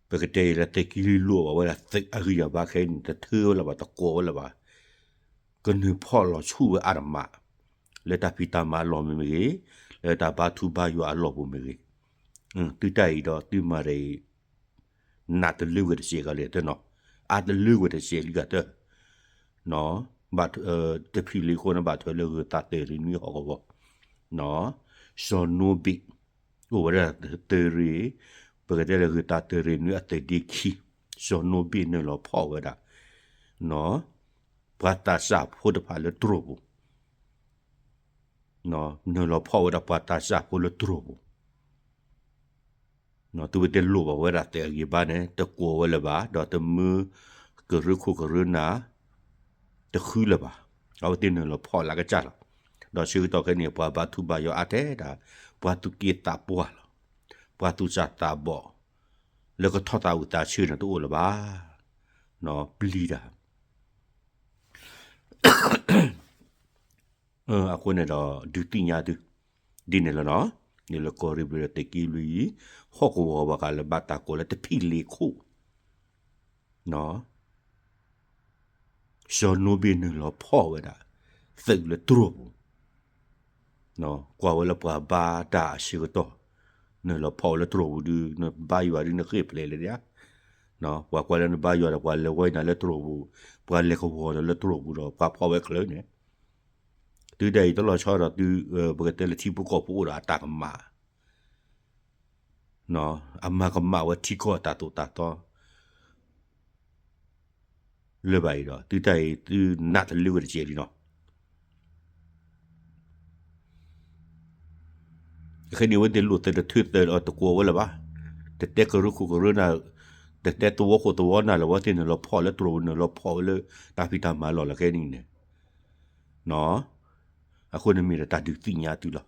ပကတဲအံၤလၢသုးက့လွံၢ်လိၣ်ဘၣ်ဝဲဒၣ်သုးအဂံၢ်အဘါခဲအံၤန့ၣ် တထၢဝဲလၢၤဘၣ် တကိးဝဲလၢၤဘၣ်, ကနုာ်ဖီၣ်လီၤဆူၣ်ဝဲအါတမး, လၢတၢ်ဖံးတၢ်မၤအလီၢ်မ့ၢ်မ့ၢ်ဂ့ၤ, လၢတၢ်ဘါထုဘါယွၤအလီၢ်ပူၤမ့ၢ်ဂ့ၤ, သုတၢ်အံၤဒီးသုမၤတၢ်အံၤ နးတလၢဝဲတစဲးဂၤလံတနီၤ, အါတလၢဝဲတစဲးလံဂၤတၢၢ်, တဖံးလ့ခိၣ်န့ၣ်ဘၣ်ထွဲလၢဂုၤသးသုးရ့ၣ်နွံဟီၣ်ကဝီၤ, စီၤနိဘ့ၣ် အိၣ်ဝဲဒၣ်သုးရ့ၣ်, ပကတဲလၢဂုၤသးသုးရ့ၣ်နွံအသုးဒ့ခံ, စီၤနိဘ့ၣ်နုာ်လီၤဖီၣ်ဝဲဒၣ် ပှၤသးစၢ်ဖိတဖၣ်လၢတြိာ်ပူၤ, နုာ်လီၤဖီၣ်ဝဲဒၣ်ပှၤသးစၢ်ဖိလၢတြိာ်ပူၤ, သုဝဲသ့ၣ်လိၣ်ဘၣ်ဝဲဒၣ်သုးအဂံၢ်ဘါန့ၣ် တကိးဝဲလၢၤဘၣ်, ဒီးတမၢကရၢခိၣ်ကရၢနၢ် တဃုလၢၤဘၣ်, အဝဲသ့ၣ်နုာ်လီၤဖီၣ်လၢကစၢ်လီၤ, ဒီးဆၢကတီၢ်ခဲအံၤန့ၣ် ပှၤဘါထုဘါယွၤအါထဲဒၣ် ပှၤသူၣ်က့သးပှၢ်လီၤ, ပှၤသူၣ်စၢ်သးဘီၣ် လၢကထီၣ်သးဝံၣ်သးဆၢန့ၣ်တအိၣ်လၢၤဘၣ်, ပျံၤတၢ် အဃိန့ၣ်ဒီး ဒုးသ့ၣ်ညါသု ဒ်န့ၣ်လီၤနီၤ, န့ၣ်လၢကီၢ်ရ့ၣ်ဘျၢဒီးသုးက့လွံၢ်အံၤ ဟီၣ်ကဝီၤဘၣ်ဃးလၢဘၣ်တၢ်ကိးလၢတဖံးလ့ခိၣ် စီၤနိဘ့ၣ်နုာ်လီၤဖီၣ်ဝဲဒၣ် သုးလၢတြိာ်ပူၤ, ကွၢ်ဝဲလၢပှၤဘါတၢ်အဆၢကတီၢ်, နုာ်လီၤဖီၣ်ဝဲလၢတြိာ်ပူၤဒုး နဘါယွၤဒုးနဃ့ၢ်ဖျဲးလၢၤဒၣ်, ပှၤကွၢ်လၢနဘါယွၤဒီးပှၤလဲၤဝဲနၤလၢတြိာ်ပူၤ, ပှၤလဲၤကဝီၤဒီးလၢတြိာ်ပူၤဒီးပှၤဖီၣ်ဝဲချၢးန့ၣ်, သုတၢ်အံၤတလီၤဆီဒီးသု ပကတဲလၢထံဖိကီၢ်ဖိအိၣ်ဒီးအတၢ်ကမၣ် အမၤကမၣ်ဝဲထံကီၢ်အတၢ်သိၣ်တၢ်သီ လၢၤဘၣ်အံၤဒီး သုတၢ်အံၤသုနးတလၢဝဲတစဲးလံနီၤ, အခဲအံၤန့ၣ် အဝဲသ့ၣ်လိၣ်သုးတထၢသုးတကိးဝဲလၢၤဘၣ်, တတဲကရၢခိၣ်ကရၢနၢ်, တတဲသဝီခိၣ်သဝီနၢ်လၢၤ, အဝဲသ့ၣ်နုာ်လီၤဖီၣ်လၢတြိာ်ပူၤ နုာ်လီၤဖီၣ်ဝဲလၢတၢ်ဖံးတၢ်မၤလီၢ်လၢခဲအံၤန့ၣ် အဃိန့ၣ်မ့ၢ်ဒီးတၢ်ဒုးသ့ၣ်ညါသုလီၤ.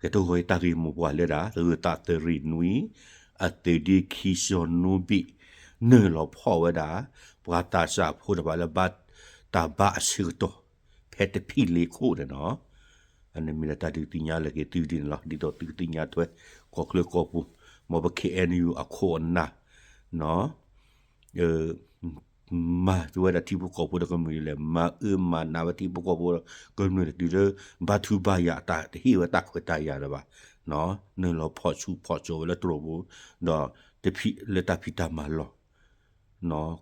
ကဲတဂီၤအံၤတၢ်ဂ့ၢ်မိၢ်ပှၢ်လၢဒၣ် ဂုၤသးသုးရ့ၣ်နွံ အသုးဒ့ခံစီၤနိဘ့ၣ် နုာ်လီၤဖီၣ်ဝဲဒၣ် ပှၤသးစၢ်ဖိတဖၣ်လၢဘါ တၢ်ဘါအဆၢကတီၢ် ဖဲတဖံးလ့ခိၣ်န့ၣ်နီၤ, အန့ၣ်မ့ၢ်ဒီးတၢ်ဒုးသ့ၣ်ညါလၢက့ၤသုဒ်န့ၣ်လီၤ. ဒ်သိးသုကသ့ၣ်ညါထွဲ ကီၢ်ချၢကီၢ်ပူၤ မ်ပ ခ့ၣ်အဲၣ်ယူၣ် အခိၣ်အနၢ် မၤသုဝဲဒၣ်ထံဖိကီၢ်ဖိဒီးကမုာ်ဒ်လဲၣ်, မၤအၢမၤနးဝဲထံဖိကီၢ်ဖိဒီးကမုာ်ဒ်တုၤလၢ ဘါထုဘါယွၤအတၢ်တဟ့ၣ်ဝဲတၢ်ခွဲးတၢ်ယာ်လၢၤဘၣ်, နုာ်လီၤဖီၣ်ဆူၣ်ဖီၣ်စိးဝဲလၢတြိာ်ပူၤ, ဒီးတဖံးလၢတၢ်ဖံးတၢ်မၤလီၢ်,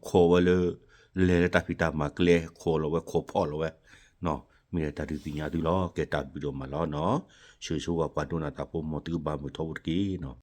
ခိးဝဲလၢ လဲၤလၢတၢ်ဖံးတၢ်မၤကျဲ ခိးလီၤဝဲခိးဖီၣ်လီၤဝဲ, မ့ၢ်တၢ်ဒုးသ့ၣ်ညါသုလီၤ. ကဲတၢ်ဘျုးဒိၣ်မးလီၤနီၤ, ဆၢဂ့ၤဆၢဝါပှၤဒိကနၣ်တၢ်ဖိ မ်သုကဘၣ်မုာ်ထီဘိတက့ၢ်နီၤ.